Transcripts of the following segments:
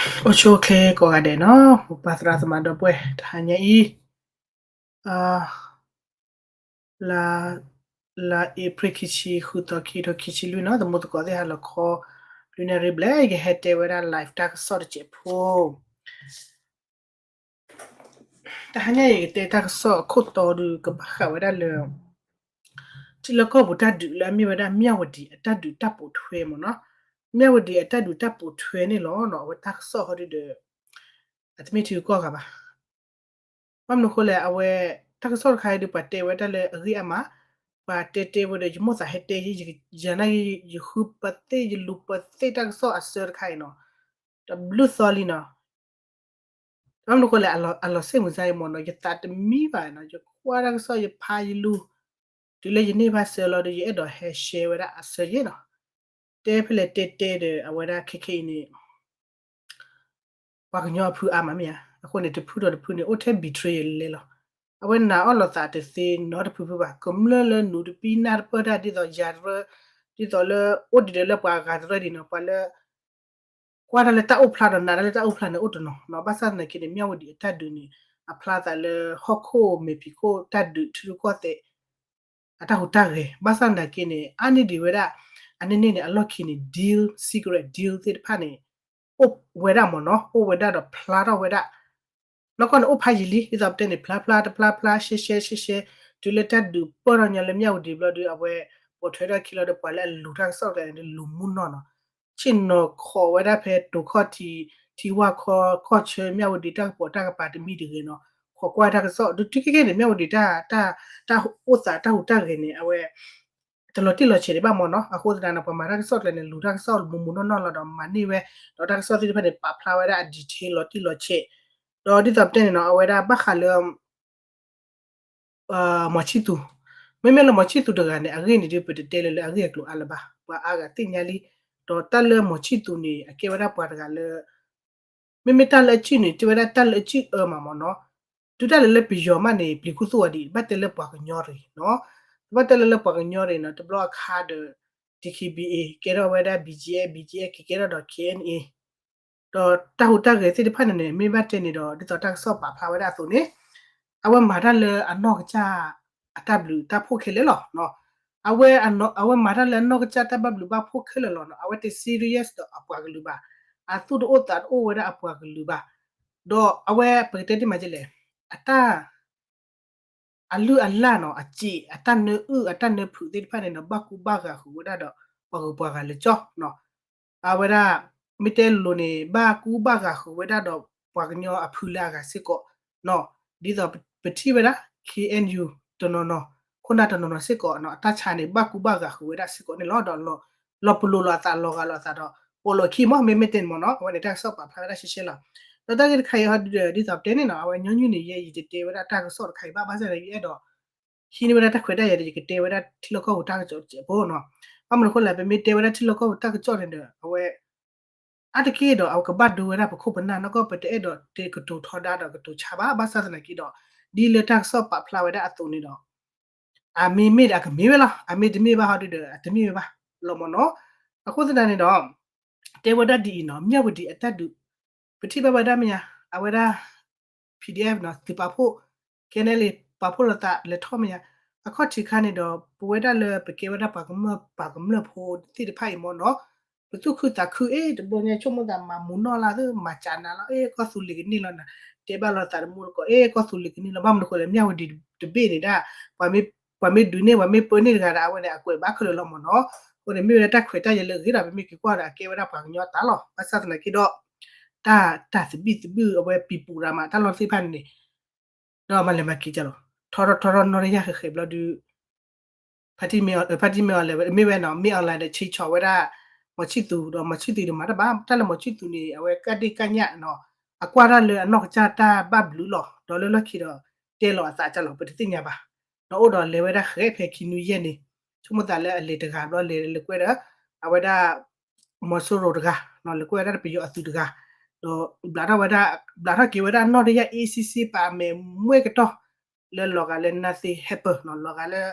အိၣ်ဆူၣ်အိၣ်ချ့ကိးဂၤဒဲးနီၤ, မိၢ်ပၢ်သရၣ်သမါဒီပုၢ်ဝဲၢ် တဟါညါအံၤ လါ လါအ့ဖြ့ၣ် ခံဆံဃုသီ ခံကထိခံဆံလွံၢ်နီၤ, သမူသကိးသ့ၣ်ဟါလီၤခီ လွံၢ်နၣ်ရံၣ်ဘျဲၣ် ယကဟဲတဲဝဲဒၣ် live တၢ်ကစီၣ်တစဲးဖိ တဟါညါအံၤယကတဲတၢ်ကစီၣ်အခိၣ်တီဒီး ကဘၣ်ဃးဝဲဒၣ်လၢ ထံလီၢ်ကီၢ်ပူၤတၢ်ဒုးလၢအမ့ၢ်ဝဲဒၣ် မၠၣ်ဝတံၤအတၢ်ဒုးတၢ်ပိာ်ထွဲမ့ၢ်နီၤ, မၠၣ်ဝတံၤအတၢ်ဒုးတၢ်ပိာ်ထွဲန့ၣ်လီၤနီၤ, အဝဲတၢ်ကစီၣ်ဟီဒုဒီး အတမ့ၢ်ထံဂုၤကီၢ်ဂၤဘၣ်. ဘၣ်မနုၤအဃိလဲၣ် အဝဲ တၢ်ကစီၣ်တခါအံၤဒီး ပှၤတဲဝဲဒၣ်လၢအဂ့ၢ်အမး, ပှၤတဲတဲဝဲဒီး ယမိၢ်သးဟဲတဲ ယၤန့ၣ် ယဃုပသ့ၣ် ယလူၤပသ့ၣ်တၢ်ကစီၣ်အဆၢတခါအံၤနီၤ, တဘျုးသီလံနီၤ. ဘၣ်မနုၤအဃိလဲၣ် အလီၤစ့ၣ်မုာ်စါအံၤမ့ၢ်နီၤ, ယသးတမံဘၣ်နီၤ, ယကွၢ်တၢ်ကစီၣ် ယဖးယလူၤ, တုၤလၢယန့ၢ်ဘၣ်ဆၢလီၤဒီး ယအဲၣ်ဒိးဟဲ share ဝဲဒၣ်အဆၢယဲၢ်နီၤ. တဲဖဲလဲၣ်တဲတဲဒီး အဝဲဒၣ်ခဲခဲအံၤန့ၣ် ပှၤကညီအဖုအါမးမ့ၢ်ဧါ, အဃိန့ၣ် တဖုဒီးတဖုန့ၣ် အိၣ်ထဲ betrayal လဲၤလီၤ. အဝဲနာ်အီၣ်လိာ်သးတသ့နီတဖုဖုဘၣ်, ကမျၢၢ်လၢနူးတပံနၢ်တပၢၢ်တၢ် ဒ်သိးယၤတရၢ, ဒ်သိးလၢ အိၣ်ဒံးဒီးလၢပှၤဂၤတရၢဒံးနီၤ, ပှၤလၢ ကွၢ်တၢ်လၢတၢ်အိၣ်ဖျါဒီးနာ်တၢ်လၢတၢ်အိၣ်ဖျါန့ၣ်အိၣ်တနီၤနီၤ, ဘၣ်ဆၣ်သနာ်က့န့ၣ် မၠၣ်ဝတံၤအတၢ်ဒုးန့ၣ် အဖျါသးလၢဟီၣ်ခိၣ်မဲာ်ဖံးခိၣ်တၢ်ဒုးထံရူၢ်ကီၢ်သဲး အတၢ်ဟူးတၢ်ဂဲၤ, ဘၣ်ဆၣ်သနာ်က့န့ၣ် အါန့ၢ်ဒံးဝဲဒၣ် အန့ၣ်န့ၣ်န့ၣ် အလီၢ်ခံန့ၣ် deal, secret deal သ့ၣ်တဖၣ်န့ၣ် အိၣ်ဝဲဒၣ်မ့ၢ်နီၤ, အိၣ်ဝဲဒၣ်ဒီးဖျါထီၣ်ဝဲဒၣ် နီၢ်ကီၢ်န့ၣ်အိၣ်ဖးယံာ်လံ, ဒ်သိးပတဲန့ၣ် ဖျါဖျါတဖျါဖျါ ရှဲရှဲရှဲရှဲ, တုၤလၢတၢ်ဒုးပၢၢ်ထီၣ်ညီလၢမၠၣ်ဝတံၤဘျီဒီး အဝဲ ပိာ်ထွဲထီၣ်ခံလီၤဒီး ပှၤလၢအလူၤတၢ်ကစီၣ်ကျါန့ၣ် လူၤမူနီၢ်နီၤ, ဆ့ၣ်နီၤခိးဝဲဒၣ်ဖဲတိၤခီၣ်ထံး ထံဝၢ်ခီ ကီၢ်ဆၢ မၠၣ်ဝတံၤ တၢ်ကပိာ်တၢ်ကပၤတမံၤတဂ့ၤနီၤ, ခိးကွၢ်တၢ်ကစီၣ် ဒုးတုၤခဲခဲန့ၣ် မၠၣ်ဝတံၤ တၢ်အိၣ်သးတၢ်ဟူးတၢ်ဂဲၤန့ၣ် အဝဲ တလီၤတံၢ်လီၤဆဲးဒံးဘၣ်မ့ၢ်နီၤ, အဃိသတးန့ၣ် ပှၤမၤတၢ်ကစီၣ်ကျါန့ၣ် လူၤတၢ်ကစီၣ်မူမူနီၢ်နီၢ်လီၤဒီးမၤန့ၢ်ဝဲ, ဒီးတၢ်ကစီၣ်သ့ၣ်တဖၣ်န့ၣ် ပာ်ဖျါဝဲဒၣ်အ detail လီၤတံၢ်လီၤဆဲး, ဒီးဒ်သိးပတဲန့ၣ်နီၤ အဝဲဒၣ်ဘၣ်ဃးလၢ မီၤဆံၣ်သူ, မ့မ့ၢ်လၢမီၤဆံၣ်သူတဂၤန့ၣ် အဂ့ၢ်န့ၣ်ဒုး ပတတဲလၢၤလၢအဂ့ၢ်အကျိၤအါလၢၤဘၣ်, ပှၤအါဂၤသ့ၣ်ညါလံ, ဒီးတၢ်လၢမီၤဆံၣ်သူန့ၣ် အကဲဝဲဒၣ်ပှၤတဂၤလၢ မ့မ့ၢ်တၢ်လၢအစုၣ်န့ၣ် တဲဝဲဒၣ်တၢ်လၢအစုၣ်အၢမးမ့ၢ်နီၤ, တုၤတၢ်လၢလၢပယီၤမးန့ၣ် ပျံၤခူသူၣ်အီၤဒံး ဘၣ်တဲလၢပှၤကညီတဂ့ၤနီၤ, တဘၣ်တဲလၢလၢပှၤကညီတဂ့ၤနီၤ, တဘျီအခါဒီး DKBA ကဲထီၣ်ဝဲဒၣ် BGF, BGF ကကဲထီၣ်ဒီး KNA ဒီးတၢ်ဟူးတၢ်ဂဲၤသ့ၣ်တဖၣ်န့ၣ်န့ၣ် မ့ၢ်ဘၣ်တဲန့ၣ်ဒီး ဒ်သိးတၢ်ကစီၣ်ပာ်ဖျါဝဲဒၣ်အသိးန့ၣ် အဝဲမၤတၢ်လၢအနီၢ်ကစၢ်အတၢ်ဘျုးတၢ်ဖှိၣ်ခဲလၢာ်လီၤ. အဝဲ အဝဲမၤတၢ်လၢအနီၢ်ကစၢ်တၢ်ဘၣ်ဘျုးဘၣ်ဖှိၣ်ခဲလၢာ်လီၤနီၤ, အဝဲတ serious ဒီးအပှၤကလုာ်ဘၣ်, အသူၣ်တအိၣ်သးတအိၣ်ဝဲဒၣ်အပှၤကလုာ်ဘၣ်, ဒီးအဝဲပကတဲတ့ၢ်မးကလဲၣ်, အတၢ် အလုၢ်အလၢ်နီၤ, အစံး အတၢ်နၢအုၣ် အတၢ်နၢဖုးသ့ၣ်တဖၣ်န့ၣ်ဒီး ဘၣ်ကူဘၣ်ဂာ်ဃုာ်ဝဲဒၣ်ဒီး ပှၤဂုၤပှၤဂၤလၢကၠီနီၤ, အဝဲဒၣ် မ့ၢ်တဲလိၤလိၤန့ၣ် ဘၣ်ကူဘၣ်ဂာ်ဃုာ်ဝဲဒၣ်ဒီး ပှၤကညီအဖုလၢအဂၤစ့ၢ်ကီးနီၤ, ဒ်သိးပထံၣ်ဝဲဒၣ် KNU တနီၤနီၤ, ခိၣ်နၢ်တနီၤနီၤစ့ၢ်ကီးနီၤ, အတၢ်ဆါန့ၣ် ဘၣ်ကူဘၣ်ဂာ်ဃုာ်ဝဲဒၣ်စ့ၢ်ကီးန့ၣ်လီၤ, ဒီးလီၤပလိာ်လိာ်အသး လီၤဂာ်လိာ်အသးဒီး ပိာ်လိာ်ခံမး မ့မ့ၢ်တဲန့ၣ်မ့ၢ်နီၤ, အဝဲန့ၣ်တၢ်ကစီၣ်ပာ်ဖျါဝဲဒၣ်ရှဲရှဲလီၤ. ဒီးတၢ်ဂ့ၢ်တခါအံၤဟီဒုဒီး ဒ်သိးပတဲန့ၣ်နီၤ, အဝဲညီနုၢ်န့ၣ် ယဲယတတဲဝဲဒၣ်တၢ်ကစီၣ်တခါအံၤဘၣ်, ဘၣ်ဆၣ်ဒီးယအဲၣ်ဒိး ဟံးန့ၢ်ဝဲဒၣ်တၢ်ခွဲးတၢ်ယာ်ဒီး ယကတဲဝဲဒၣ်ထံလီၢ်ကီၢ်ပူၤတၢ်ကစီၣ်တစဲးဖိနီၤ, ဘၣ်မနုၤအဃိလဲၣ် ပမ့ၢ်တဲဝဲဒၣ်ထံလီၢ်ကီၢ်ပူၤတၢ်ကစီၣ်န့ၣ်ဒီး အဝဲ အါတက့ၢ်ဒီး အဝဲကဘၣ်ဒိဝဲဒၣ်ပခိၣ်ပနၢ်နီၢ်ကီၢ် ပတအဲၣ်ဒိးတဲကတိၤထီဒါဒီးကတိၤဆါဘၣ်, ဘၣ်ဆၣ်သနာ်က့ဒီး ဒ်လၢတၢ်ကစီၣ်ပာ်ဖျါဝဲဒၣ်အသိးန့ၣ်ဒီး အမ့ၢ်မ့ၢ်ဒီးအကမ့ၢ်ဝဲလီၤ, အမ့ၢ်တမ့ၢ်ဘၣ်ဟီဒုဒီး အတမ့ၢ်ဝဲဘၣ်လီၤမ့ၢ်နီၤ, အဃိသတးန့ၣ်ဒီး တဲဝဲဒၣ်ဒ်အံၤနီၤ, မၠၣ်ဝတံၤအတၢ်ဒုး ပထံၣ်ဘၣ်ဝဲဒၣ်မ့ၢ်ဧါ, အဝဲဒၣ် PDF နီၤ, သုးပာ်ဖှိၣ် KNLA ပာ်ဖှိၣ်လိာ်သးလဲၤထီၣ်မ့ၢ်ဧါ, အခီၣ်ထံးခါန့ၣ်ဒီး ပဝဲဒၣ်လၢပကဲဝဲဒၣ်ပှၤကမျၢၢ် ပှၤကမျၢၢ်ဖိသ့ၣ်တဖၣ်အံၤမ့ၢ်နီၤ, ပသူၣ်ခုသးခုအ့ၣ် တဘျီညါဆိကမိၣ်သး မၤမူနီၢ်လၢ်သ့ၣ် မၤစးနၤလီၤ, အ့ၣ် ကီၢ်သူလ့ၤကန့ၢ်လီၤနၤ, တဲဘၣ်လိာ်သးတမူတကိး အ့ၣ် ကီၢ်သူလ့ၤကန့ၢ်လီၤ, ဘၣ်မနုၤဃိလဲၣ် မၠၣ်ဝတံၤတဘ့ၣ်န့ၣ်ဒၣ် ပှၤမ့ၢ်ဒုးန့ၢ် ပှၤမ့ၢ်ပၢန့ၢ်တဂၤဒီး အဝဲန့ၣ် အကွဲးဘၣ်ခဲလၢာ်လီၤမ့ၢ်နီၤ, အဃိန့ၣ် မ့ၢ်ဝဲဒၣ်တၢ်ခွဲးတၢ်ယာ်လၢအဂ့ၤဒီး ပမ့ၢ်က့ၤကွၢ်ဒီး အကဲဝဲဒၣ်ပှၤကညီတၢ်လီၤ, ဘၣ်ဆၣ်သနာ်က့ဒီး တၢ် တၢ်သဘံၣ်သဘုၣ် အဝဲပံၤပူၤရၤမး တၢ်လီၢ်သ့ၣ်တဖၣ်န့ၣ်န့ၣ် ဒီးမၤလဲၤမၤက့ၤကလီၤ, ထီထီၣ်ထီထီၣ်နီၢ်တယၢ်ဃဲးဃဲးဘျီဒုး ဖါတံၢ်မ့ၢ်အီၤလဲၣ်, ဖါတံၢ်မ့ၢ်အီၤလဲၣ် မ့ၢ်ဝဲနီၤ မ့ၢ်အီၤလဲၣ်ဒီး ဆ့ဆီၣ်ဝဲဒၣ် မီၤဆံၣ်သူၤ ဒီးမီၤဆံၣ်သူၤဒီးမၤတၢ်ဘၣ်, တၢ်လၢမီၤဆံၣ်သူၤန့ၣ် အဝဲကၣ်ဒ့ၣ်ကၣ်ညၣ်နီၤ, အကွၢ်တၢ်လၢအနီၢ်ကစၢ်တၢ်ဘၣ်ဘျုးလီၤ, ဒီးလၢလီၢ်ခံဒီး တဲလီၤအသးကလီၤ ပတသ့ၣ်ညါဘၣ်, ဒီးအိၣ်ဒီးလဲၤဝဲဒၣ်ဃဲးဖဲခံနွံယဲၢ်န့ၣ်, ဆိကမိၣ်သးလၢအလဲၤတဂၤဘျီလဲၤလဲၤကွဲဒီး အဝဲဒၣ် မီၤစိရိၤတဂၤ, လဲၤကွဲဝဲဒၣ်ပယီၤအသုးတဂၤ, ဒီး ဘျးထီၣ်ဝဲဒၣ် ဘျးထီၣ်က့ၤဝဲဒၣ်နီၢ်တယၢ်အ့စံစ့ပာ်အမဲာ်မှဲကတီၢ် လၢလီၤဂာ်လၢ nothing happen နီၤ, လီၤဂာ်လၢ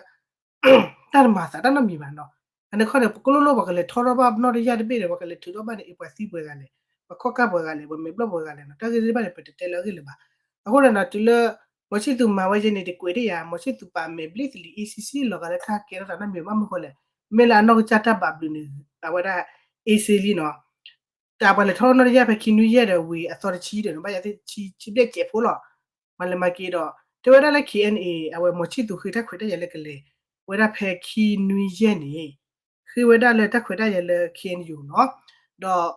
တၢ်တမၤသးတၢ်နီတမံၤဘၣ်နီၤ, အန့ၣ်ခီန့ၣ် ပကလိၣ်လိၣ်ပှၤကလဲၤထီထီၣ်ဘၣ်နီၢ်တယၢ်တဘ့ၣ်ဒီး ပှၤကလဲၤထုးထီၣ်ဘၣ်န့ၣ် အ့ၣ် ပှၤသံပှဲၤဂၤလဲၣ်, ပှၤခီၣ်ကၢ်ပှဲၤဂၤလဲၣ် ပှၤမဲာ်ဘျီၣ်ပှဲၤဂၤလဲၣ်နီၤ တၢ်ဂ့ၢ်သ့ၣ်တဖၣ်န့ၣ် ပတတဲလၢအဂ့ၢ်လၢၤဘၣ်. အဃိန့ၣ်နီၤ တုၤလၢ မောင်ချစ်သူ မၤဝဲယဲန့ၣ် တကွဲးဒ်ယၤ မောင်ချစ်သူ ပာ်မဲာ်ဘျ့သလံၤ A C C လီၤဂာ်လၢတၢ်ကဲထီၣ်သးနီတမံၤဘၣ်မနုၤအဃိလဲၣ် မ့ၢ်လၢအနီၢ်ကစၢ်တၢ်ဘၣ်ဘျုးန့ၣ် အဝဲဒၣ် A C C လံနီၤ တၢ်ပှၤလဲၤထီၣ်နီၣ်တယၢ်ဖဲခံနွံယဲၢ်ဒီးဝံၤအသီတဆံဒီး ဘၣ်ယၤသ့ၣ်ဆံဘျဲၣ်စဲးဖိလီၤ. မၤလဲၤမၤက့ၤဒီး တဲဝဲဒၣ်လၢ K N A အဝဲ မောင်ချစ်သူ ဃ့တၢ်ခွဲးတၢ်ယာ်လၢကလဲၤ ဝဲဒၣ်ဖဲခံနွံယဲၢ်န့ၣ် ဃ့ဝဲဒၣ်လၢတၢ်ခွဲးတၢ်ယာ်လၢ K N U နီၤ ဒီး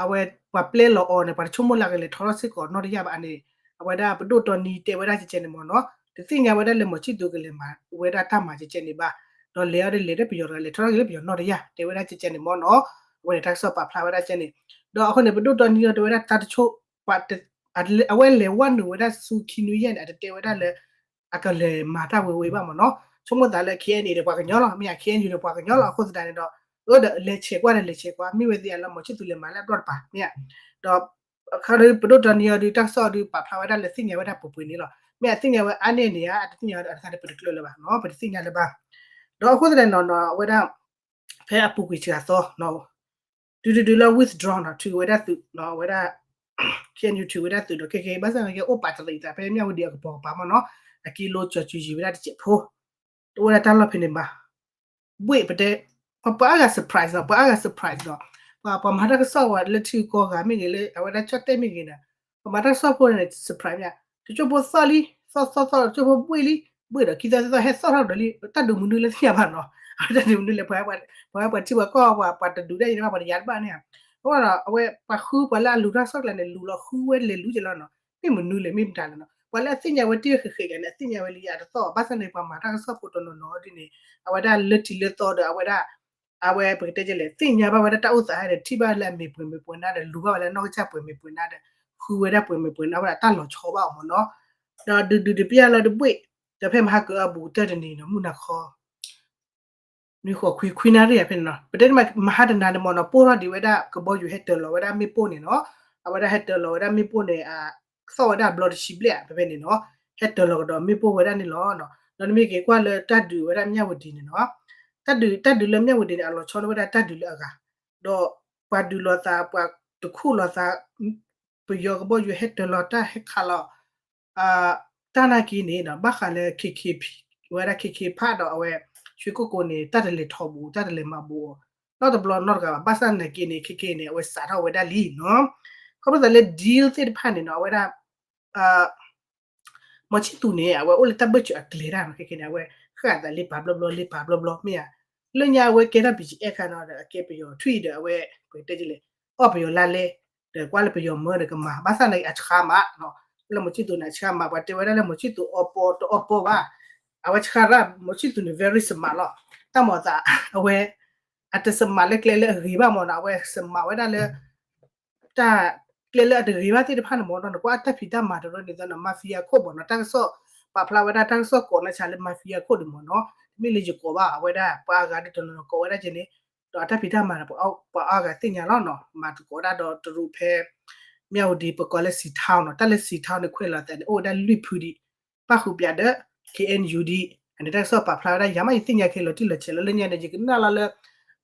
အဝဲပှၤပျဲလီၤအီၤန့ၣ် ပှၤတဆိကမိၣ်လၢကလဲၤထီၣ်ထီၣ်စ့ၢ်ကီးနီၣ်တယၢ်ဘၣ်န့ၣ် အဝဲဒၣ်ပဒိၣ်တီနံတဲဝဲဒၣ်ကဲကဲန့ၣ်မ့ၢ်နီၤ တသ့ၣ်ညါဝဲဒၣ်လၢ မောင်ချစ်သူ ကလဲၤမၤဝဲဒၣ်တၢ်မၤကဲကဲန့ၣ်ဘၣ် ဒီးလဲၤအီၤဒီးလဲၤလၢပယီၤတဂၤ လဲၤထီၣ်ထီၣ်က့ၤလၢပယီၤနီၣ်တယၢ် တဲဝဲဒၣ်ကဲကဲန့ၣ်မ့ၢ်နီၤ အဝဲန့ၣ်တၢ်ကစီၣ်ပာ်ဖျါဝဲဒၣ်ကဲန့ၣ် ဒီးအဃိန့ၣ် ပဒိၣ်တီနံအီၤတဲဝဲဒၣ်တၢ်တဆိ အဝဲလဲၤဝဲနုာ်ဝဲဒၣ်ဆူခံနွံယဲၢ်န့ၣ် အတတဲဝဲဒၣ်လၢ အကလဲၤမၤတၢ်ဝဲဝဲဘၣ်မ့ၢ်နီၤ ဆိကမိၣ်သးလၢ K N A ဒီးပှၤကညီလီၤ မ့ၢ်ဧါ K N U ဒီးပှၤကညီလီၤ အဃိသတးန့ၣ်ဒီး အၢဒီးလဲၤဆဲးကွၢ်ဒီးလဲၤဆဲးကွၢ် မ့ၢ်ဝဲသ့ၣ်အလီၤ မောင်ချစ်သူ လဲၤမၤလၢအဘျီၣ်တပၤ မ့ၢ်ဧါ ဒီး ခါဒီးပဒိၣ်တီနံအီၤဒီးတၢ်ကစီၣ်ဒီးပာ်ဖျါဝဲဒၣ်လၢသ့ၣ်ညါဝဲဒၣ်ပှဲၤပှဲၤန့ၣ်လီၤ မ့ၢ်အသ့ၣ်ညါဝဲအါန့ၢ်န့ၣ်ဧါ အတသ့ၣ်ညါဝဲဒီးအတခါဒီးပတကျၢၤလၢၤဘၣ်နီၤ ပတသ့ၣ်ညါလၢၤဘၣ် ဒီးအဃိသတးန့ၣ်နီၤ အဝဲဒၣ် ဖဲအပူၤကွံာ်စှၤသီ တုၤတုၤတုၤလၢ withdraw နီၤ ထုးဝဲဒၣ်သုးနီၤ အဝဲဒၣ် K N U ထုးဝဲဒၣ်သုးဒီး ခဲကဲ ဘၣ်ဆၣ်သနာ်က့ အိၣ်ပာ်တရံးသးဖဲမၠၣ်ဝတံၤအကပီၤကပၤမ့ၢ်နီၤ အကံလိကၠီၤစုၤယံၤဝဲဒၣ်တစဲးဖိ တအိၣ်ဝဲဒၣ်တၢ်လီၢ်ဖဲန့ၣ်ဘၣ် ဘှ့ၣ်ပတဲ ပှၤအါဂၤ surprise နီၤ ပှၤအါဂၤ surprise နီၤ ပှၤမၤတၢ်ကစီၣ်ဝဲလၢထံကီၢ်ဂၤမ့ၢ်ဂ့ၤ လၢအဝဲဒၣ်ကၠီၣ်တဲၣ်မ့ၢ်ဂ့ၤန့ၣ် ပှၤမၤတၢ်ကစီၣ်ဖိန့ၣ် surprise မ့ၢ် တကၠိၢ်ဖိသီၣ်လံ သီၣ်သီၣ်သီၣ် တကၠိၢ်ဖိဘှ့ၣ်လံ ဘှ့ၣ်ဒီးခံသီသီသီၣ် ဟဲသီၣ်ထီၣ်ဒီးလံ တၢ်ဒုးမနုၤလဲၣ်သ့ၣ်ညါဘၣ်နီၤ အဝဲတၢ်ဒုးမနုၤလဲၣ် ပှၤ ပှၤထံပှၤကီၢ် ပှၤတဒုးတၢ်အံၤဘၣ် ပှၤတယၤတဘၣ်န့ၣ် အဃိဒီး အဝဲပှၤဃုပှၤလၢအလူၤတၢ်ကစီၣ်ကျါန့ၣ် လူၤလီၤဃုဝဲလဲၤလူၤက့ၤလီၤနီၤ မ့ၢ်မနုၤလဲၣ် မ့ၢ်မတၤလဲၣ်နီၤ ပှၤလၢအသ့ၣ်ညါဝဲတံၢ်ဃဲးဃဲးကျါန့ၣ် အသ့ၣ်ညါဝဲလံ အတသီၣ်ဘၣ်ဆၣ်န့ၣ် ပှၤမၤတၢ်ကစီၣ်ဖိတနီၤနီၤဒ်န့ၣ် အဝဲဒၣ်လၢထံးလၢသီဒီး အဝဲဒၣ် အဝဲပကတဲကလဲၣ် သ့ၣ်ညါဘၣ်ဝဲဒၣ်တၢ်အိၣ်သးဟဲဒီး ထံၣ်ဘၣ်လၢအမ့ၢ်ပှဲၤမ့ၢ်ပှဲၤနါဒီး လူၤဘၣ်ဝဲလၢနီၢ်ကစၢ်ပှဲၤမ့ၢ်ပှဲၤနါဒီး ဃုဝဲဒၣ်ပှဲၤမ့ၢ်ပှဲၤနါဝဲဒၣ်တၢ်လီၤဆီဘၣ်အီၤမ့ၢ်နီၤ ဒီးဒုးဒုးတပျၢ်လၢတဘှ့ၣ် ဒီးဖဲမဟါကအပူၤကတၢၢ်တနံၤနီၤ မုၢ်နၤခီ နွံဃီခွံခွံနၣ်ရံၣ်ဖဲန့ၣ်နီၤ ပတဲမဟါတနၤန့ၣ်မ့ၢ်နီၤ ပိၢ်ထီၣ်ဒံးဝဲဒၣ်ကဘီယူၤဟဲတၢၤလီၤဝဲဒၣ်မ့ၣ်ပိၢ်န့ၣ်နီၤ အဝဲဒၣ်ဟဲတၢၤလီၤဝဲဒၣ်မ့ၣ်ပိၢ်န့ၣ် သီၣ်ဝဲဒၣ်ဘျီတဆံဘျဲၣ်ဖဲဖဲန့ၣ်နီၤ ဟဲတၢၤလီၤကဒီးမ့ၣ်ပိၢ်ဝဲဒၣ်န့ၣ်လီၤ. ဒီးနမ့ၢ်က့ၤကွၢ်လၢတၢ်ဒုးဝဲဒၣ်မၠၣ်ဝတံၤန့ၣ်နီၤ တၢ်ဒုး တၢ်ဒုးလၢမၠၣ်ဝတံၤန့ၣ် အလီၤဆီန့ၢ်ဝဲဒၣ်တၢ်ဒုးလၢအဂၤ ဒီးပှၤဒုးလိာ်သး ပှၤတခူၣ်လိာ်သး ပယီၤကဘီယူၤဟဲတၢၤလီၤတၢ်ဟဲခးလီၤ တၢ်နာ်က့န့ၣ် ဘၣ်ဃးလၢ KK ဝဲဒၣ် KK Park ဒီးအဝဲ ရွှေကုက္ကိုန့ၣ် တၢ်တလဲၤထီၣ်ဘူး တၢ်တလဲၤမၤဘူးအီၤ နီတဘျီနီတဂၤဘၣ် ဘၣ်ဆၣ်နာ်က့န့ၣ် KK န့ၣ် အဝဲစးထီၣ်ဝဲဒၣ်လံနီၤ ခီဖျိသးလၢ deal သ့ၣ်တဖၣ်န့ၣ်နီၤ အဝဲဒၣ် မောင်ချစ်သူန့ၣ် အဝဲအိၣ်လၢတၢ်ဘၢၣ်စၢၤအကျဲတၢ်နီၤ ခဲကဲန့ၣ် အဝဲဃၣ်သးလ့ပာ်ဘျီဘျီ လ့ပာ်ဘျီဘျီ မ့ၢ်ဧါ လၢညါအဝဲကဲထီၣ် BGF ခါနီၤ ဒီးအကဲပယီၤထွံၣ်ဒီးအဝဲ ပတဲဒ်လဲၣ် အီၣ်ပယီၤလါလဲ ဒီးကွၢ်လၢပယီၤမၢဒီးကမၤ ဘၣ်ဆၣ်န့ၣ် အဆှါမး လၢမောင်ချစ်သူန့ၣ် အဆှါမး ပှၤတဲဝဲဒၣ်လၢမောင်ချစ်သူအီပီတအီပီဘၣ် အဝဲဆှါရၣ် မောင်ချစ်သူန့ၣ် very smart လီၤ တၢ်မၤအသး အဝဲ အတ smart လၢကျဲလၢအဂ့ၤဘၣ်မ့ၢ်နီၤ အဝဲ smart ဝဲဒၣ်လၢ တၢ်ကျဲလၢအတဂ့ၤဘၣ်သ့ၣ်တဖၣ်န့ၣ်မ့ၢ်နီၤ နကွၢ်အတၢ်ဖံးတၢ်မၤတရၢန့ၣ်သီနီၤ mafia ခိၣ်မ့ၢ်နီၤ တၢ်ကစီၣ် ပာ်ဖျါဝဲဒၣ်တၢ်ကစီၣ်ကိးနၤဆါလၢ mafia ခိၣ်န့ၣ်မ့ၢ်နီၤ တမ့ၢ်လၢယကိးဘၣ် အဝဲဒၣ်ပှၤအါဂၤဒ်တနီၤနီၤကိးဝဲဒၣ်ကဲန့ၣ် ဒီးအတၢ်ဖံးတၢ်မၤန့ၣ် ပှၤအါဂၤသ့ၣ်ညါလီၤနီၤ မၤသကိးဒၣ်ဒီးတရူးဖဲ မၠၣ်ဝတံၤ ပကိးလၢ စံးထောင် နီၤ တၢ်လၢ စံးထောင် န့ၣ် ခွဲးလီၤသးန့ၣ် အိၣ်ဝဲဒၣ်လွံၢ်ဖုဒံး ပၣ်ဃုာ်ပၠးဒီး KNU ဒံး အန့ၣ်တၢ်ကစီၣ်ပာ်ဖျါဝဲဒၣ် ယၤမးယသ့ၣ်ညါခဲလီၤတံၢ်လီၤဆဲးလီၤ လၢညါန့ၣ် ယကနၣ်လီၤလၢ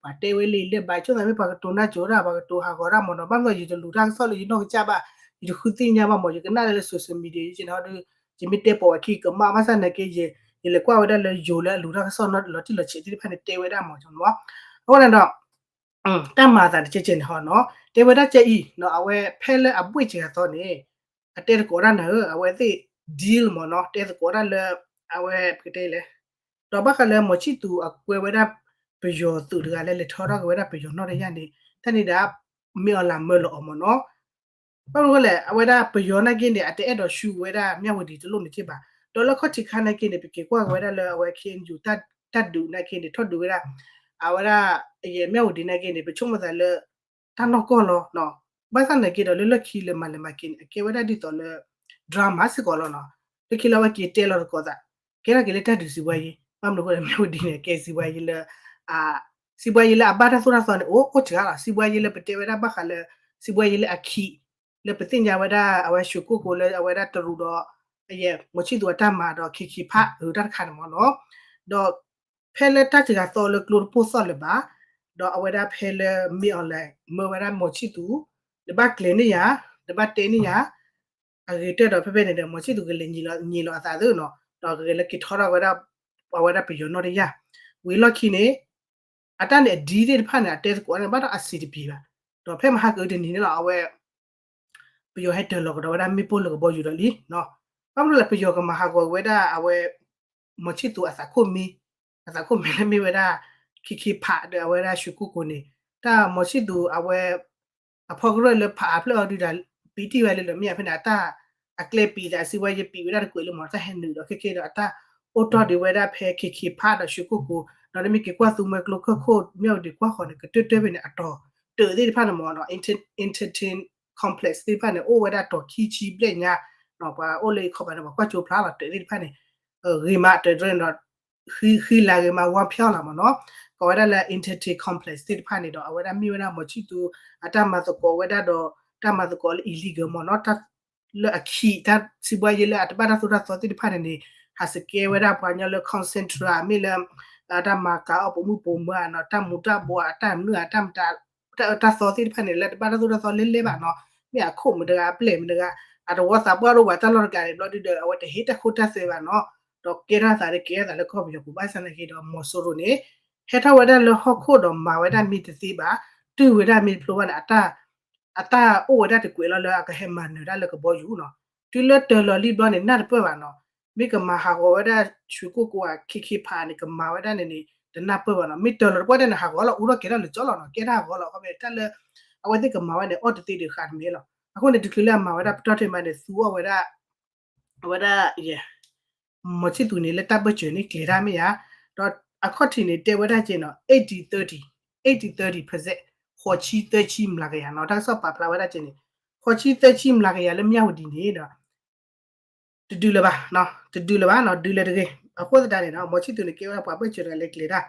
ပှၤတဲဝဲလံ လၢဘၣ်ဆိၣ်သးမ့ၢ်ပှၤကတိၤနၢ်ကိၤတၢ် ပှၤကတိၤဟးဂီၤတၢ်မ့ၢ်နီၤ ဘၣ်မနုၤယတလူၤတၢ်ကစီၣ်လၢယနီၢ်ကစၢ်ဘၣ် ယတဃုသ့ၣ်ညါဘၣ်မ့ၢ် ယကနၣ်လၢလၢ social media ယက့နီၤဒီး ယမ့ၢ်တဲပိာ်ဝဲခံကမၣ် ဘၣ်ဆၣ်နာ်က့ ယလဲၤကွၢ်ဝဲဒၣ်လၢယိၤလၢအလူၤတၢ်ကစီၣ်နီၤလီၤတံၢ်လီၤဆဲးသ့ၣ်တဖၣ်န့ၣ် တဲဝဲဒၣ်မ့ၢ်နီၤ အဃိန့ၣ်ဒီး တၢ်မၤအသးတကဲကဲန့ၣ်ဟီနီၤ တဲဝဲဒၣ်ကဲအံၤနီၤ အဝဲဖဲလၢအဘှ့ၣ်စှၤသီန့ၣ် အတဲသကိးတၢ်နၤဧၢ အဝဲသ့ၣ် deal မ့ၢ်နီၤ တဲသကိးတၢ်လၢ အဝဲပကတဲလဲၣ် ဒီးဘၣ်ဃးလၢ မောင်ချစ်သူ အကွဲဝဲဒၣ် ပယီၤသုးတဂၤလၢလဲၤထီထီၣ်က့ၤဝဲဒၣ်ပယီၤနီၣ်တယၢ်န့ၣ် တၢ်န့ၣ်ဒၣ် မ့ၢ်အီၤလၢမၢလီၤအီၤမ့ၢ်နီၤ ဘၣ်မနုၤလဲၣ် အဝဲဒၣ်ပယီၤနာ်က့န့ၣ် အတအဲၣ်ဒိးဆူဝဲဒၣ် မၠၣ်ဝတံၤတလိၣ်န့ၣ်က့ဘၣ် ဒီးလၢခီၣ်ထံးခါနာ်က့န့ၣ် ပက့ၤကွၢ်က့ၤဝဲဒၣ်လၢအဝဲ KNU တၢ်ဒုးနာ်က့န့ၣ် ထီၣ်ဒုးဝဲဒၣ် အဝဲဒၣ် ယဲ မၠၣ်ဝတံၤနာ်က့န့ၣ် ပဆိကမိၣ်သးလၢ တၢ်နီၢ်ကီၢ်လီၤ ဘၣ်ဆၣ်နာ်က့ဒီးလၢလီၢ်ခံလၢမၤလဲၤမၤက့ၤန့ၣ် အကဲဝဲဒၣ်ဒ်သိးလၢ drama စ့ၢ်ကီးလီၤနီၤ လၢခံလၢအဝဲက့ၤတဲလီၤသကိးသး ကဲထီၣ်က့ၤလၢတၢ်ဒုးစံးဘှါယံၤ ဘၣ်မနုၤအဃိလဲၣ် မၠၣ်ဝတံၤန့ၣ် ကဲစံးဘှါယံၤလၢ စံးဘှါယံၤလၢအဘၣ်တၢ်သိၣ်တၢ်သီန့ၣ် အိၣ်အိၣ်စှၤလီၤ စံးဘှါယံၤလၢပတဲဝဲဒၣ်ဘၣ်ဃးလၢ စံးဘှါယံၤလၢအခံ လၢပသ့ၣ်ညါဝဲဒၣ် အဝဲ ရွှေကုက္ကို လၢအဝဲဒၣ်တရူးဒီး အယဲ မောင်ချစ်သူ အတၢ်မၤဒီး KK Park အတၢ်တခါန့ၣ်မ့ၢ်နီၤ ဒီး ဖဲလၢတၢ်စှၤသီလၢကျိတပိၢ်သီၣ်လၢၤဘၣ် ဒီးအဝဲဒၣ်ဖဲလၢ မင်းအောင်လှိုင် မၢဝဲဒၣ် မောင်ချစ်သူ နဘၣ်ကျဲၤန့ၢ်ယၤ, နဘၣ်တဲန့ၢ်ယၤ, အဂ့ၤတၢ်ဒီးဖဲဖဲန့ၣ်ဒီး မီၤဆံၣ်သူးကလဲၤညံးလီၤအသးသုနီၤ, ဒီးကလဲၤက့ၤထီထီၣ်ဝဲဒၣ် ပှၤဝဲဒၣ်ပယီၤနီၢ်တယၢ်, ဝံၤလီၢ်ခံန့ၣ် အတၢ်န့ၣ်အဒ်သ့ၣ်တဖၣ်န့ၣ် အတဲသကိးန့ၣ် ဘၣ်ဒီးအဆင်တပြေဘၣ်, ဒီးဖဲမဟါကအုတနံၤန့ၣ်လီၤ အဝဲ ပယီၤဟဲတၢၤလီၤကဒီးဝဲဒၣ်မ့ၣ်ပိၢ်လၢကဘီယူၤဒီးလံနီၤ, ဘၣ်မနုၤလဲၣ် ပယီၤကမၤဟးဂီၤဝဲဒၣ်အဝဲ မီၤဆံၣ်သူးအသးခိၣ်မံ, အသးခိၣ်မံလၢမ့ၢ်ဝဲဒၣ် ခ့ခ့ဖးဒီးအဝဲဒၣ်ရွှေကုက္ကိုန့ၣ်, တၢ်မီၤဆံၣ်သူးအဝဲ အဖီကရၢၢ်လၢဖးအါဖျၢၣ်အီၤဒုးဒီး ပံးတံၢ်ဝဲလၢလၢမ့ၢ်ဧါ ဖဲန့ၣ် အတၢ်အကျဲပံးသးအစုဝဲယပံးဝဲဒၣ်တကွဲးလၢမီၤ တၢ်ဟဲနုာ်ဒီးခဲကဲဒီးအတၢ်အိၣ်တီၢ်ဒံးဝဲဒၣ်ဖဲခ့ခ့ဖးဒီးရွှေကုက္ကို, ဒီးနမ့ၢ်က့ၤကွၢ်သူမွဲကျိခၢၣ်ခိၣ် မ့ၢ်ဝဲဒၣ်ကွၢ်ဃီၤန့ၣ် ကတၢၢ်တၢၢ်ဖဲန့ၣ် အတီၤတၢၢ်သ့ၣ်တဖၣ်န့ၣ်မ့ၢ်နီၤ entertain complex သ့ၣ်တဖၣ်န့ၣ် အိၣ်ဝဲဒၣ်တီၤခံဆံဘျဲၣ်ညါ, ပှၤအိၣ်လၢခီပၤန့ၣ် ပှၤကွၢ်ကၠိဖျါလီၤ တၢၢ်သ့ၣ်တဖၣ်န့ၣ် ဂ့ၤမးတၢၢ်တရၢန့ၣ်ဒီး ဃံလၤဂ့ၤမး ဝါဖျါလီၤမ့ၢ်နီၤ, ကိးဝဲဒၣ်လၢ entertain complex သ့ၣ်တဖၣ်န့ၣ်ဒီး အဝဲဒၣ်မ့ၢ်ဝဲဒၣ်မီၤဆံၣ်သူး အတၢ်မၤသကိးဝဲဒၣ်ဒီး တၢ်မၤသကိးလၢ illegal မ့ၢ်နီၤ, လၢအခံးတၢ်စုဘၣ်ယဲလၢအတဘၣ်တၢ်သိၣ်တၢ်သီသ့ၣ်တဖၣ်န့ၣ်န့ၣ် ဟးစကဲဝဲဒၣ်ပှၤကညီလၢ Concentra မ့ၢ်လၢ တၢ်မၤကၤအီၣ်ပိာ်မုၣ်ပိာ်မၢၤနီၤ, တၢ်မူၤတၢ်ဘှီး အတၢ်မနုၤ အတၢ်မတၤ တၢ်အၢတၢ်သီသ့ၣ်တဖၣ်န့ၣ် လၢတဘၣ်တၢ်သိၣ်တၢ်သီလဲၣ်လဲၣ်ဘၣ်နီၤ, မ့ၢ်အခိၣ်မတဂၤ အပျဲၢ်မတဂၤ အတဝီသးပှၢ်ဒိၣ်ဝဲတၢ်လီၢ်တကျါန့ၣ် ဘျီဒုဒီး အဝဲတဟ့ၣ်တၢ်ခိၣ်တၢ်သွဲဘၣ်နီၤ, ဒီးကဲထီၣ်သးဒီးကဲထီၣ်သးလၢကီၢ်ပယီၤပူၤ ဘၣ်ဆၣ်သနာ်က့ဒီး မီၤစိရိၤန့ၣ် ဟဲထီၣ်ဝဲဒၣ်လၢဟီၣ်ခိၣ်ဒီးမၤဝဲဒၣ်မ့ၢ်တသ့ဘၣ်, တုၢ်ဝဲဒၣ်မ့ၢ်တဖျိဘၣ်န့ၣ် အတၢ်အိၣ်ဝဲဒၣ်တကွဲးလီၤလၢအကဟဲမၤနၢၤတၢ်လၢကဘီယူၤနီၤ, တုၤလၢတၢၤလီၤလံဘျီန့ၣ် နၢ်တပၢၢ်ဘၣ်နီၤ, မ့ၢ်ကမၤဟးဂီၤဝဲဒၣ် ရွှေကုက္ကို အခ့ခ့ဖးန့ၣ် ကမၤဝဲဒၣ်န့ၣ်န့ၣ် တနၢ်ပၢၢ်ဘၣ်နီၤ, မ့ၢ်တၢၤလီၤတပှၢ်တၢ်န့ၣ် ဟးဂီၤလီၤ အူထီၣ်ကဲထီၣ်လၢကၠီလီၤနီၤ, ကဲထီၣ်ဟးဂီၤလီၤ ခီဖဲတၢ်လၢ အဝဲသ့ၣ်ကမၤဝဲန့ၣ် အီၣ်တသ့ဒံးဃာ်တမ့ၢ်လီၤ, အဃိန့ၣ် တချုးလၢအမၤဝဲဒၣ်ပတီၢ်ထဲမးန့ၣ် သူအီၣ်ဝဲဒၣ် အဝဲဒၣ် မီၤဆံၣ်သူးန့ၣ် လၢတၢ်ဘၢၣ်စၢၤန့ၣ်ကျဲၤတၢ်မ့ၢ်ဧါ, ဒီးအခီၣ်ထံးန့ၣ် တဲဝဲဒၣ်ကဲနီၤ eighty thirty, eighty thirty percent, ဃိးဆံသၢဆံမျးကယၤနီၤ, တၢ်ကစီၣ်ပာ်ဖျါဝဲဒၣ်ကဲန့ၣ်, ဃိးဆံသၢဆံမျးကယၤလၢမၠၣ်ဝတံၤန့ၣ်ဒီး တဒုးလၢၤဘၣ်, တဒုးလၢၤဘၣ်နီၤ, ဒုးလၢၤတဂ့ၤ, အဃိသတးန့ၣ်ဒီး မီၤဆံၣ်သူးန့ၣ် ကဲဝဲဒၣ်ပှၤဘၢၣ်စၢၤတဂၤလၢကျဲၤတၢ်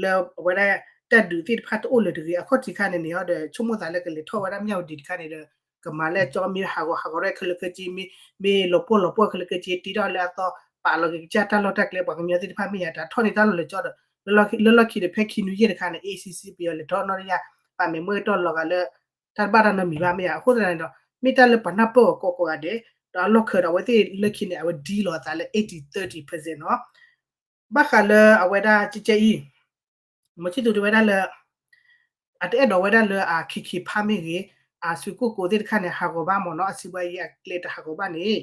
လၢအဝဲဒၣ်တၢ်ဒုးသ့ၣ်တဖၣ်တအိၣ်လၢၤတဂ့ၤ, အခီၣ်ထံးခါန့ၣ်န့ၣ်ဒီး ဆိကမိၣ်သးလၢကလဲၤထီၣ်ဝဲဒၣ်မၠၣ်ဝတံၤတခါန့ၣ်ဒီး ကမၤလၢကၠီမ့ၢ်ဟးဂီၤဟးဂီၤရဲၣ်ခဲလၢာ်ခဲဆ့ မ့ၢ်လီၤပှီၢ်လီၤပှီၢ်ခဲလၢာ်ခဲဆ့ တ့ထီၣ်လၢအသီ ပာ်လီၤက့ၤကစၢ်တၢ်လီၢ်တၢ်ကျဲ ပှၤကညီသ့ၣ်တဖၣ်မ့ၢ်ယၤ တၢ်ထီၣ်န့ၢ်တၢ်လီၢ်လၢကၠီဒီး လၢလီၢ်ခံဒီးဖဲခံနွံယဲၢ်တခါန့ၣ် ACC ပယီၤလဲၤထီၣ်နီၢ်တယၢ် ပာ်မဲာ်မွဲၢ်တီၢ်လီၤဂာ်လၢ တၢ်တဘၣ်တၢ်နီတမံၤဘၣ်မ့ၢ်ယၤ အဃိသတးန့ၣ်ဒီး မ့ၢ်တၢ်လၢပှၤနၢ်ပၢၢ်အီၤကိးကိးဂၤဒဲး ဒီးအလီၢ်ခံဒီးအဝဲသ့ၣ်လၢခံန့ၣ် အဝဲဒ်လီၤအသးလၢ eighty thirty percent နီၤ ဘၣ်ဃးလၢအဝဲဒၣ်ကဲကဲအံၤ မီၤဆံၣ်သူးတဲဝဲဒၣ်လၢ အတအဲၣ်ဒိးဝဲဒၣ်လၢအခ့ခ့ဖးမ့ၢ်ဂ့ၤ အရွှေကုက္ကိုသ့ၣ်တခါန့ၣ် ဟးဂီၤဘၣ်မ့ၢ်နီၤ အစုဘၣ်ယဲအကျဲတဟးဂီၤဘၣ်န့ၣ်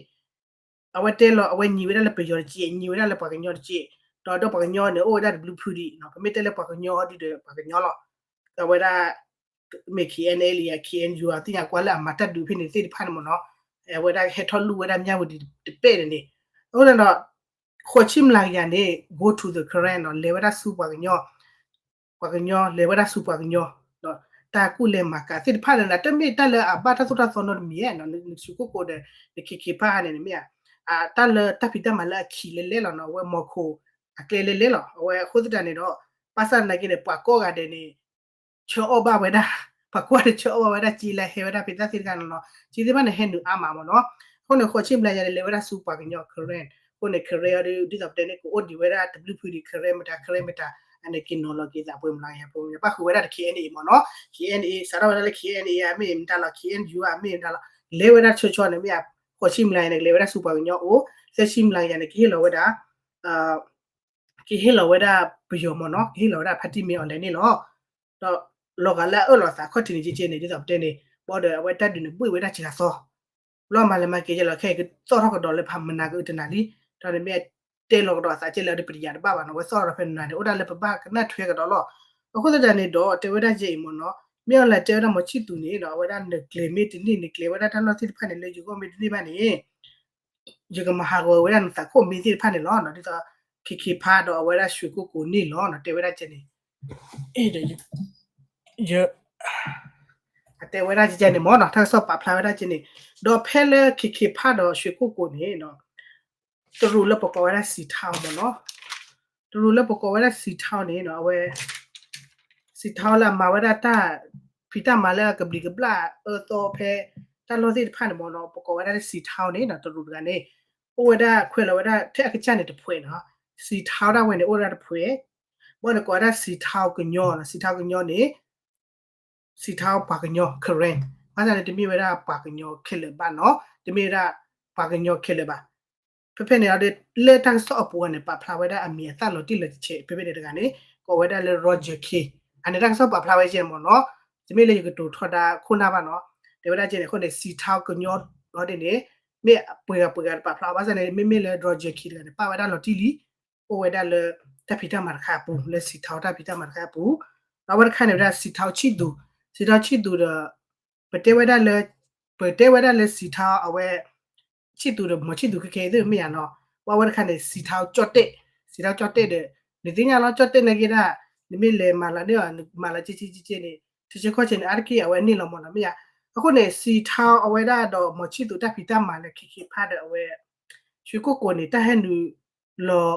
အဝဲတဲလီၤ အဝဲညံးဝဲဒၣ်လၢပယီၤတက့ၢ် ညံးဝဲဒၣ်လၢပှၤကညီတက့ၢ် ဒီးဒီးပှၤကညီန့ၣ် အိၣ်ဝဲဒၣ်တဘျုးဖုဒံးနီၤ ပမ့ၢ်တဲလၢပှၤကညီဒုဒီးပှၤကညီလီၤ အဝဲဒၣ် မ့ၢ် KNLA ဧါ KNU ဧါ သ့ၣ်ညါကွၢ်လၢအမၤတၢ်ဒုးဖဲန့ၣ်သ့ၣ်တဖၣ်န့ၣ်မ့ၢ်နီၤ အဝဲဒၣ်ဟဲထီၣ်လူၢ်ဝဲဒၣ်မၠၣ်ဝတံၤတပဲၢ်န့ၣ်န့ၣ် အဃိန့ၣ်ဒီး ဃိးဆံမျးကယၤန့ၣ် go to the Karen နီၤ လဲၤဝဲဒၣ်ဆူပှၤကညီ ပှၤကညီ လဲၤဝဲဒၣ်ဆူပှၤကညီ ဒီးတၢ်ကူၣ်လဲၤမၤကၤသ့ၣ်တဖၣ်န့ၣ် တမ့ၢ်တၢ်လၢအဘၣ်တၢ်သိၣ်တၢ်သီနီတမံၤဧါ နရွှေကုက္ကိုဒီး နခ့ခ့ဖးန့ၣ် မ့ၢ်ဧါ တၢ်လၢတၢ်ဖံးတၢ်မၤလၢအခံးလဲၣ်လဲၣ်လီၤနီၤ အဝဲမီၤခိၣ်အကျဲလဲၣ်လဲၣ်လီၤ အဝဲအဃိသတးန့ၣ်ဒီး ဘၣ်ဆၣ်သနာ်က့န့ၣ် ပှၤကိးဂၤဒဲးန့ၣ် ဆၢအီၣ်ဘၣ်ဝဲဒၣ် ပှၤကွၢ်တဆၢအီၣ်ဘၣ်ဝဲဒၣ် က့လၢဟဲဝဲဒၣ်ဖဲတၢ်သ့ၣ်တဖၣ်န့ၣ်လီၤ က့သ့ၣ်တဖၣ်န့ၣ် ဟဲနုာ်အါမးမ့ၢ်နီၤ အဃိန့ၣ် ဃိးဆံမျးကယၤန့ၣ် လဲၤဝဲဒၣ်ဆူပှၤကညီ Karen အဃိန့ၣ် Karen အီၤဒုး ဒ်သိးပတဲန့ၣ် ကအိၣ်ဒံးဝဲဒၣ်တဘျုးဖုဒံး Karen မတၤ Karen မတၤ အန့ၣ်က့ၤနီၤလီၤက့ၤသးပှဲၤမျးကယၤ ပှဲၤမျး ဘၣ်ဃုာ်ဝဲဒၣ်ဒီး KNA မ့ၢ်နီၤ KNA စးထီၣ်ဝဲဒၣ်လၢ KNA ဧါ မ့ၢ်မတၤလီၤ KNU ဧါ မ့ၢ်မတၤလီၤ လဲၤဝဲဒၣ်ဆၢဆၢန့ၣ် မ့ၢ်ဧါ ဃိးဆံမျးကယၤန့ၣ် ကလဲၤဝဲဒၣ်ဆူပှၤကညီအိၣ် သၢဆံမျးကယၤန့ၣ် ကဟ့ၣ်လီၤဝဲဒၣ် ကဟ့ၣ်လီၤဝဲဒၣ်ပယီၤမ့ၢ်နီၤ ကဟ့ၣ်လီၤဝဲဒၣ်ဖါတံၢ်မ့ၢ်အီၤလဲၣ်န့ၣ်လီၤ. ဒီးလီၤဂာ်လၢအအၢၣ်လီၤသးခီၣ်ထံးန့ၣ်ကဲကဲန့ၣ် ဒ်သိးပတဲန့ၣ် ဘၣ်ဒီးအဝဲတၢ်ဒုးန့ၣ်ဘှ့ၣ်ဝဲဒၣ်စှၤသီ ဘျီမၤလဲၤမၤက့ၤကဲလီၤ ခဲအံၤကသီၣ်ထီၣ်ကဒီးလၢဖးမနၤကအုတနၤလံ ဒီးန့ၣ်မ့ၢ်တဲလီၤကဒီးအသးကဲလၢအဒုးပတယာ်တဘၣ်ဘၣ်နီၤ အဝဲသီၣ်ထီၣ်ဒီးဖဲနနၤန့ၣ် အိၣ်ဒၣ်လၢပဘၣ်ကနၣ်ထွဲကဒီးလီၤ. အဃိသတးန့ၣ်ဒီး တဲဝဲဒၣ်ယဲအံၤမ့ၢ်နီၤ မ့ၢ်အီၤလဲၤတဲဝဲဒၣ်မီၤဆံၣ်သူးန့ၣ်ဒီး အဝဲဒၣ်နကျဲၤမ့ၢ်တန့ၢ် နကျဲၤဝဲဒၣ်တၢ်လီၢ်သ့ၣ်တဖၣ်န့ၣ် လၢယဂီၢ်မ့ၢ်တန့ၢ်ဘၣ်န့ၣ် ယကမၤဟးဂီၤဝဲဒၣ်နသးခိၣ်မံသ့ၣ်တဖၣ်န့ၣ်လီၤ. ဒ်သိး ခ့ခ့ဖးဒီးအဝဲဒၣ်ရွှေကုက္ကိုန့ၣ်လီၤ. တဲဝဲဒၣ်ကဲန့ၣ် အတဲဝဲဒၣ်ကဲန့ၣ်မ့ၢ်နီၤ တၢ်ကစီၣ်ပာ်ဖျါဝဲဒၣ်ကဲန့ၣ် ဒီးဖဲလၢခ့ခ့ဖးဒီးရွှေကုက္ကိုန့ၣ် တရူးလၢပကိးဝဲဒၣ် စံးထီ မ့ၢ်နီၤ တရူးလၢပကိးဝဲဒၣ် စံးထီ န့ၣ် အဝဲ စံးထီ လၢအမၤဝဲဒၣ်တၢ်ဖံးတၢ်မၤလၢအကဘျံးကဘျၣ်အၢသီဖဲ တၢ်လီၢ်သ့ၣ်တဖၣ်န့ၣ်မ့ၢ်နီၤ ပကိးဝဲဒၣ်လၢ စံးထီ န့ၣ်နီၤ တရူးတဂၤန့ၣ် အိၣ်ဝဲဒၣ်ခွဲးလီၤဝဲဒၣ်ထဲအကစၢ်န့ၣ်တဖှဲးနီၤ စံးထီ ဒၣ်ဝဲန့ၣ် အိၣ်ဝဲဒၣ်တဖှဲး ဘၣ်န့ၣ်ကိးဝဲဒၣ် စံးထီ ကညီနီၤ စံးထီ ကညီန့ၣ် စံးထီ ပှၤကညီ Karen ဘၣ်ဆၣ်န့ၣ် တမ့ၢ်ဝဲဒၣ်ပှၤကညီခဲလၢာ်ဘၣ်နီၤ, တမ့ၢ်ဝဲဒၣ်ပှၤကညီခဲလၢာ်ဘၣ်. ဖဲဖဲန့ၣ်ဒီး လၢတၢ်ကစီၣ်အပူၤန့ၣ် ပာ်ဖျါဝဲဒၣ်အမံၤအသၣ်လီၤတံၢ်လီၤဆဲး ဖဲဖဲန့ၣ်တဂၤန့ၣ် ကိးဝဲဒၣ်လၢ Roger Khin အန့ၣ် တၢ်ကစီၣ်ပာ်ဖျါဝဲကဲမ့ၢ်နီၤ, တမ့ၢ်လၢယကတိၤထီဒါခိၣ်နၢ်ဘၣ်နီၤ, တဲဝဲဒၣ်ကဲန့ၣ် အဃိန့ၣ် စံးထီကညီဒီးန့ၣ် မ့ၢ်ပှဲၤဂၤပှဲၤဂၤတပာ်ဖျါအီၤ ဘၣ်ဆၣ်န့ၣ် မ့မ့ၢ်လၢ Roger Khin တဂၤန့ၣ် ပာ်ဝဲဒၣ်လီၤတံၢ်လံ အိၣ်ဝဲဒၣ်လၢ တၢ်ဖံးတၢ်မၤတခါအပူၤ လၢစံးထီတၢ်ဖံးတၢ်မၤတခါအပူၤ, ဒီးအဝဲတခါန့ၣ်ဝဲဒၣ် စံးထီဆံၣ်သူး, စံးထီဆံၣ်သူးဒီး ပတဲဝဲဒၣ်လၢ ပတဲဝဲဒၣ်လၢစံးထီအဝဲ ဆံၣ်သူးဒီး မီၤဆံၣ်သူးခဲခဲအံၤသ့ၣ်မ့ၢ်ယါနီၤ, ပှၤဝဲတခါန့ၣ် စံးထီကၠီၣ်တဲၣ်, စံးထီကၠီၣ်တဲၣ်ဒီး နသ့ၣ်ညါလီၤ ကၠီၣ်တဲၣ်နာ်က့ဒၣ် နမ့ၢ်လဲၤမၤလီၤန့ၢ်အီၤ နမၤလီၤကဲကဲကဲကဲန့ၣ် ထံဆၢကီၢ်ဆၢန့ၣ် အါတက့ၢ်အဝဲန့ၢ်လီၤမ့ၢ်နီၤ မ့ၢ်ယါ, အဃိန့ၣ် စံးထီအဝဲဒၣ်ဒီး မီၤဆံၣ်သူးတၢ်ဖံးတၢ်မၤလၢခဲခဲဖးဒီးအဝဲ ဆွ့ကိၣ်ကိးန့ၣ် တၢ်ဟဲနုာ်လီၤ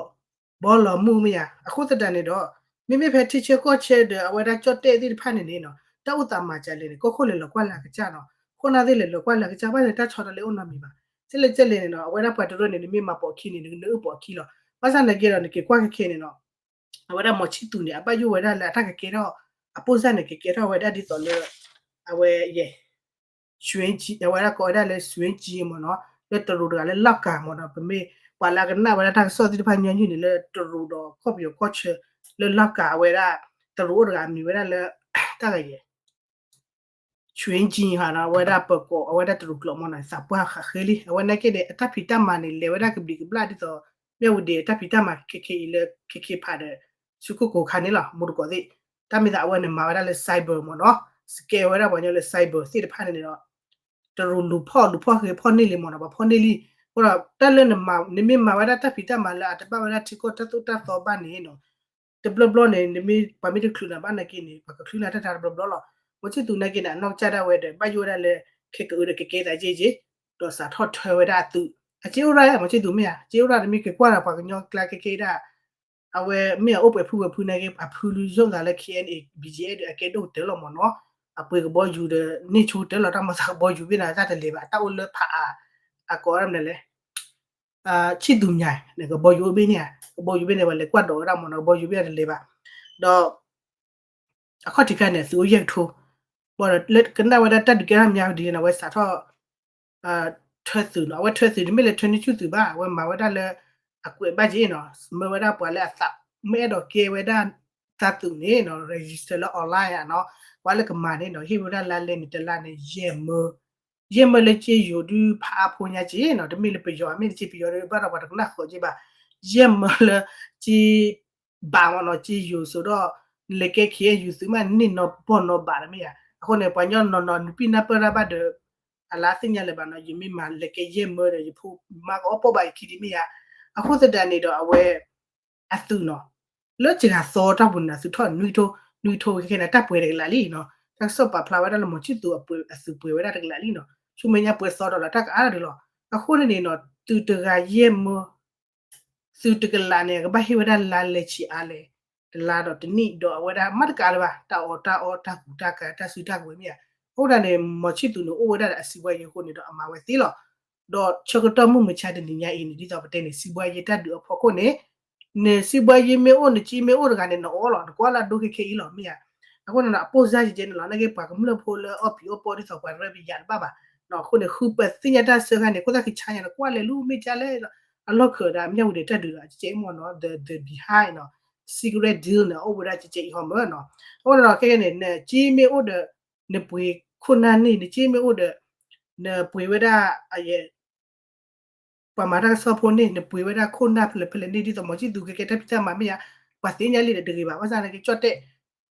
ဘီလီၤမုၢ်မ့ၢ်ယါ, အဃိသတးန့ၣ်ဒီး မ့မ့ၢ်ဖဲထံဆၢကီၢ်ဆၢဒီးအဝဲဒၣ်ကၠီၣ်တဲၣ်သ့ၣ်တဖၣ်န့ၣ်န့ၣ်နီၤ တၢ်အိၣ်သးမၤစၢၤလဲၣ်န့ၣ် ကီၢ်ခိၣ်လဲၤလီၤကွၢ်လၢအကစၢ်နီၤ, ခိၣ်နၢ်သ့ၣ်လဲၤလီၤကွၢ်လၢအကစၢ် ဘၣ်လၢတၢ်ဆီတလဲအိၣ်နီတမံၤဘၣ်, ကဲလဲၣ်ကဲလဲၣ်န့ၣ်နီၤ အဝဲဒၣ်ပှၤတရၢန့ၣ် နမ့ၢ်မၤပိာ်ခံန့ၣ် နကအုၣ်ပိာ်ခံလီၤ, ဘၣ်ဆၣ်နာ်က့ဒီး နက့ၤကွၢ်ခဲခဲန့ၣ်နီၤ အဝဲဒၣ်မီၤဆံၣ်သူးန့ၣ် အဘၣ်ယိၣ်ဝဲဒၣ်လၢအတၢ်ကကဲထီၣ် အပိၢ်စၢ်န့ၣ် ကကဲထီၣ်ဝဲဒၣ်ဒ်သိးလၢ အဝဲယဲၢ် ဆွ့ကၠံ အဝဲဒၣ်ကိးဝဲဒၣ်လၢ ဆွ့ကၠံ မ့ၢ်နီၤ, လၢတရူးတဂၤလၢလီၢ်ကၤမ့ၢ်နီၤ, ပမ့ၢ် ပှၤလၢအကနၣ်ဝဲဒၣ်တၢ်ကစီၣ်သ့ၣ်တဖၣ်ညီနုၢ်န့ၣ် လၢတရူးဒီးကီၢ်ပယီၤကီၢ်ဆၢ လၢလီၢ်ကၤအဝဲဒၣ် တရူးအိၣ်တဂၤအမံၤဝဲဒၣ်လၢ တၢ်ဂၤယဲၢ် ဆွ့ကၠံ ဟးနီၤ အဝဲဒၣ်ပကိး အဝဲဒၣ်တရူးကျိာ်မ့ၢ်နီၤ သးပှၢ်ဃးဃ့လံ အဝဲနာ်က့န့ၣ် အတၢ်ဖံးတၢ်မၤန့ၣ် လဲၤဝဲဒၣ်ကဘျံးကဘျၣ်ဒ်သိး မ့ၢ်ဝံၤဒံး တၢ်ဖံးတၢ်မၤခဲခဲအံၤလၢခဲခဲဖးဒီး ဆူခိၣ်ကိၤခါန့ၣ်လီၤ မူတကိးသ့ၣ် တၢ်မ့ၢ်သးအဝဲန့ၣ်မၤဝဲဒၣ်လၢ cyber မ့ၢ်နီၤ scam ဝဲဒၣ်ပှၤကညီလၢ cyber သ့ၣ်တဖၣ်န့ၣ်ဒီး တရူးလူၤဖီၣ်လူၤဖီၣ်ဃ့ဖီၣ်န့ၢ်လံမ့ၢ်နီၤ ပှၤဖီၣ်န့ၢ်လံ အဃိဒီးတၢ်လၢနမၤ နမ့ၢ်မၤဝဲဒၣ်တၢ်ဖံးတၢ်မၤလၢအတဘၣ်ဝဲဒၣ်ထံကီၢ်တၢ်သိၣ်တၢ်သီဘၣ်န့ၣ်နီၤ တဘျီဘျီန့ၣ် နမ့ၢ်ပှၤမ့ၢ်တချုးနၤဘၣ်နာ်က့န့ၣ် ပှၤကချုးနၤတၢ်တဘျီဘျီလီၤ. မီၤဆံၣ်သူးနာ်က့န့ၣ် အနီၢ်ကစၢ်ဒၣ်ဝဲဒီး ဘၣ်ယိၣ်ဝဲဒၣ်လၢ ခဲကအုးဒီးကကဲသးက့က့ ဒီးစးထီၣ်ထၢဝဲဒၣ်အသုး အက့အိၣ်ရၣ် မီၤဆံၣ်သူးမ့ၢ်ဧါ က့အိၣ်ရၣ် နမ့ၢ်က့ၤကွၢ်ဒီးပှၤကညီကျါခဲခဲဒၣ် အဝဲမ့ၢ်အအိၣ်ပှဲၤဖုဝဲဖုနာ်က့ အဖုလူယိၣ်သးလၢ K N A B G F ဒီးအကဲဒိၣ်ကတၢၢ်လီၤမ့ၢ်နီၤ အပှ့ၤကဘီယူၤဒီး န့ၢ်ဆိကတၢၢ်လီၤ တၢ်မၤသးကဘီယူၤဘ့ၣ်န့ၣ် တၢ်တလဲၤဘၣ် တၢ်အိၣ်လၢဖးအါ အကိးရၣ်မနုၤလဲၣ် ဆံၣ်သူးမၠးန့ၣ် ကဘီယူၤအိၣ်ဘ့ၣ်န့ၣ်ဧါ ကဘီယူၤဘ့ၣ်န့ၣ် ပှၤလဲၤကွၢ်ဒိးဝဲဒၣ်မ့ၢ်နီၤ ကဘီယူၤဘ့ၣ်တလဲၤဘၣ် ဒီး အခီၣ်ထံးခါန့ၣ် သုးအိၣ်ယဲၢ်ကထိ ဘၣ်ဒီးလၢကနၣ်ဝဲဒၣ်တၢ်ဒုးကဲထီၣ်မၠးဒ်န့ၣ် အဝဲစးထီၣ် ထၢသုးနီၤ အဝဲထၢသုးန့ၣ် မ့ၢ်လၢထၢန့ၢ်ဆူၣ်သုးဘၣ် အဝဲမၤဝဲဒၣ်လၢ အကွဲးဘၣ်က့နီၤ မၢဝဲဒၣ်ပှၤလၢအသး မ့ၢ်အဲၣ်ဒိးကဲဝဲဒၣ်တၢ်သုးန့ၣ်နီၤ register လၢ online ဧါနီၤ ပှၤလၢကမၤန့ၣ်နီၤ ဟ့ၣ်ဝဲဒၣ်လါလဲန့ၣ် တလါန့ၣ် ယဲၢ်မၢ ယဲၢ်မၢလၢက့ယိၤဒုးဖးအါဖိညါက့နီၤ တမ့ၢ်လၢပယီၤ မ့ၢ်လၢက့ပယီၤဒီး ဘၣ်ဒီးပှၤတကနၣ်ဃီၤက့ဘၣ် ယဲၢ်မၢလၢက့ ဘၣ်မ့ၢ်နီၤ က့ယိၤစိၤဒီး နလဲၤကဲ K N U သုးမး နန့ၢ်နီၤဘီၣ်နီၤဘၣ်တမ့ၢ်ဧါ အဃိန့ၣ် ပှၤညီနီၤနီၤ နပံၢ်နၢ်ပၢၢ်တၢ်ဘၣ်ဒီး အလါသ့ၣ်ညါလၢၤဘၣ်နီၤ ယမ့ၢ်မၤလဲၤကဲယဲၢ်မၢဒီး ယဖိမါကအီၣ်ပီၣ်ဘၣ်ယခံဒံးမ့ၢ်ဧါ အဃိသတးန့ၣ်ဒီးအဝဲ အသုးနီၤ လၢစှၤသီတၢ်ပူၤန့ၣ် သုးထီၣ်နွံကထိ နွံကထိခဲခဲန့ၣ် တၢ်ပှဲၤတကလးလံနီၤ တၢ်ကစီၣ်ပာ်ဖျါဝဲဒၣ်လၢ မီၤဆံၣ်သူးအသုးပှဲၤဝဲဒၣ်တကလးလံနီၤ ဆူမဲာ်ညါပှဲၤသီဒီးလီၤ တၢ်ကအါဒီးလီၤ အဃိန့ၣ်န့ၣ်နီၤ သုးတဂၤယဲၢ်မၢ သုးတကလးန့ၣ် ကဘၣ်ဟ့ၣ်ဝဲဒၣ်လါလဲဆံးအါလဲၣ် တလါဒီးတနံၣ်ဒီးအဝဲဒၣ်မၤတကးလၢၤဘၣ် တၢ်အီၣ်တၢ်အီ တၢ်ကူတၢ်ကၤ တၢ်စုတၢ်ကဝဲၤမ့ၢ်ဧါ အဃိဒၣ်န့ၣ် မီၤဆံၣ်သူးန့ၣ်အိၣ်ဝဲဒၣ်ဒီးအစံးဘှါယ့အဃိန့ၣ်ဒီးအမၤဝဲသ့လီၤ ဒီးဆၢကတီၢ်မုၢ်မဆါတနံၤညါအံၤန့ၣ် ဒ်သိးပတဲန့ၣ် စံးဘှါယ့တၢ်ဒုးအဖီခိၣ်န့ၣ် နစံးဘှါယ့မ့ၢ်အိၣ် နစ့မ့ၢ်အိၣ်တဂၤန့ၣ် နအီၣ်လီၤ နကွၢ်လၢအဒိခဲခဲအံၤလီၤ မ့ၢ်ဧါ အဃိန့ၣ် အပိၢ်စၢ်ယဲန့ၣ်လီၤ နာ်က့ပှၤကမျၢၢ်ဖိလၢအီၣ်ပံၤအီၣ်ပီၢ်ဒ်သိးပှၤတရၢပယၤတဘၣ်ဘၣ် အဃိန့ၣ် ဃုပသ့ၣ်ညါတၢ်စၢဃာ်န့ၣ် ခိၣ်သၣ်ခံဆါညါန့ၣ် ကွၢ်လဲၤလူၤမ့ၢ်ကလဲၣ် အလီၢ်ခၢးဒၣ် မ့ၢ်ဝံၤဒီးတၢ်ဒုးဒီး ကဲကဲအံၤမ့ၢ်နီၤ the the behind နီၤ secret deal န့ၣ် အိၣ်ဝဲဒၣ်ကဲကဲအံၤဟီမ့ၢ်နီၤ အဃိန့ၣ်ဒီးခဲကဲန့ၣ် နစ့မ့ၢ်အိၣ်ဒီး နပှ့ၤခိၣ်နၢ်န့ၣ် နစ့မ့ၢ်အိၣ်ဒီး နပှ့ၤဝဲဒၣ် ပှၤမၤတၢ်ကစီၣ်ဖိန့ၣ် နပှ့ၤဝဲဒၣ်ခိၣ်နၢ်ဖဲလဲၣ်ဖဲလဲၣ်န့ၣ် ဒ်သိးမီၤဆံၣ်သူးကကဲတၢ်ဖံးတၢ်မၤမ့ၢ်ဧါ ပှၤသ့ၣ်ညါလံဒီးတဂ့ၤဘၣ် ဘၣ်ဆၣ်န့ၣ်က့ ကၠီၣ်တဲၣ်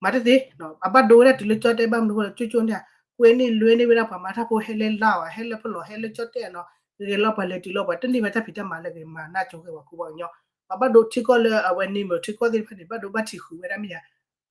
မၤတသ့ အဘၣ်ဒိဝဲဒၣ်တုၤလၢကၠီၣ်တဲၣ် ဘၣ်မနုၤဃိလၢ ကၠိကၠိန့ၣ် ကွဲန့ၢ်လွဲန့ၢ်ဝဲဒၣ်ပှၤမၤတၢ်ဖိဟဲလၢလါဧါ ဟဲလၢဖဲလဲၣ် ဟဲလၢကၠီၣ်တဲၣ်နီၤ ဂဲၤလီၤပှၤလဲၤတုၤလီၤပှၤ တန့ၢ်ဘၣ်တၢ်ဖံးတၢ်မၤလၢဂ့ၤ မၤနၢ်ကၠိဂ့ၤ ပှၤကူပှၤကညီ ပှၤဘၣ်ဒိထံကီၢ်လၢအဝဲန့ၣ်မ့ၢ်ထံကီၢ်သ့ၣ်တဖၣ်န့ၣ် ဘၣ်ဒိဘၣ်ထံးဃုာ်ဝဲဒၣ်မ့ၢ်ဧါ